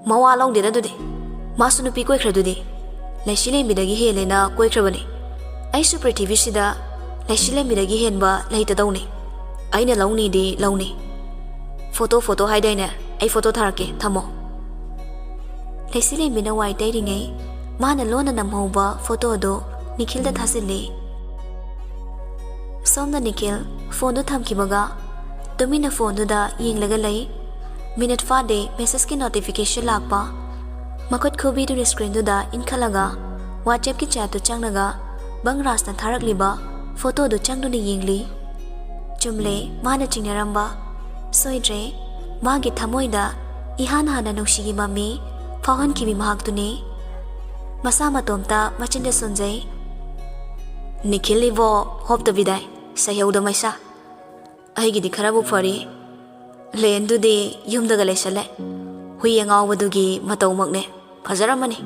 ꯃꯋꯥ ꯂꯧꯗꯦꯗ ꯑꯗꯨꯗꯤ꯫ ꯃꯥꯁꯨ ꯅꯨꯄꯤ ꯀꯣꯏꯈ꯭ꯔꯗꯨꯗꯤ꯫ ꯂꯩꯁꯤꯂꯦꯝꯕꯤꯗꯒꯤ ꯍꯦꯜꯂꯦꯅ ꯀꯣꯏꯈ꯭ꯔꯕꯅꯤ꯫ ꯑꯩꯁꯨ ꯄ꯭ꯔꯤꯊꯤꯕꯤꯁꯤꯗ ꯂꯩꯁꯤꯂꯦꯝꯕꯤꯗꯒꯤ ꯍꯦꯟꯕ ꯂꯩꯇꯗꯧꯅꯤ꯫ ꯑꯩꯅ ꯂꯧꯅꯤꯗꯤ ꯂꯧꯅꯤ꯫ ꯐꯣꯇꯣ, ꯐꯣꯇꯣ ꯍꯥꯏꯗꯥꯏꯅꯦ? ꯑꯩ ꯐꯣꯇꯣ ꯊꯥꯔꯛꯀꯦ, ꯊꯝꯃꯣ꯫ ꯂꯩꯁꯤꯂꯦꯝꯕꯤꯅ ꯋꯥꯏ ꯇꯩꯔꯤꯉꯩ ꯃꯥꯅ ꯂꯣꯟꯅ ꯅꯝꯍꯧꯕ ꯐꯣꯇꯣꯗꯨ ꯅꯤꯈꯤꯜꯗ ꯊꯥꯖꯤꯜꯂꯤ꯫ ꯁꯣꯝꯗ ꯅꯤꯈꯤꯜ ꯐꯣꯟꯗꯨ ꯊꯝꯈꯤꯕꯒ ꯇꯨꯃꯤꯟꯅ ꯐꯣꯟꯗꯨꯗ ꯌꯦꯡꯂꯒ ꯂꯩ꯫ ꯃꯤꯅꯤꯠ ꯐꯥꯗꯦ ꯃꯦꯁꯦꯖꯀꯤ ꯅꯣꯇꯤꯐꯤꯀꯦꯁꯟ ꯂꯥꯛꯄ꯫ ꯃꯈꯨꯠ ꯈꯨꯕꯤꯗꯨ ꯁ꯭ꯀ꯭ꯔꯤꯟꯗꯨꯗ ꯏꯟꯈꯠꯂꯒ ꯋꯥꯆꯦꯞꯀꯤ ꯆꯦꯠꯇꯨ ꯆꯪꯂꯒ ꯕꯪꯔꯥꯖꯅ ꯊꯥꯔꯛꯂꯤꯕ ꯐꯣꯇꯣꯗꯨ ꯆꯪꯗꯨꯅ ꯌꯦꯡꯂꯤ꯫ ꯆꯨꯝꯂꯦ, ꯃꯥꯅ ꯆꯤꯡꯅꯔꯝꯕ ꯁꯣꯏꯗ꯭ꯔꯦ꯫ ꯃꯥꯒꯤ ꯊꯃꯣꯏꯗ ꯏꯍꯥꯟ ꯍꯥꯟꯅ ꯅꯨꯡꯁꯤꯒꯤ ꯃꯃꯤ ꯐꯥꯎꯍꯟꯈꯤꯕꯤ ꯃꯍꯥꯛꯇꯨꯅꯤ꯫ ꯃꯁꯥ ꯃꯇꯣꯝꯇ ꯃꯆꯤꯟꯗ ꯁꯣꯟꯖꯩ꯫ ꯅꯤꯈꯤꯜ ꯏꯕꯣ, ꯍꯣꯞꯇꯕꯤꯗꯥꯏ, ꯁꯩꯍꯧꯗ ꯃꯩꯁꯥ꯫ ꯑꯩꯒꯤꯗꯤ ꯈꯔꯕꯨ ꯐꯔꯤ꯫ ꯂꯦꯟꯗꯨꯗꯤ ꯌꯨꯝꯗꯒ ꯂꯩꯁꯜꯂꯦ꯫ ꯍꯨꯏ ꯑꯉꯥꯎꯕꯗꯨꯒꯤ ꯃꯇꯧꯃꯛꯅꯦ꯫ ꯐꯖꯔꯝꯃꯅꯤ꯫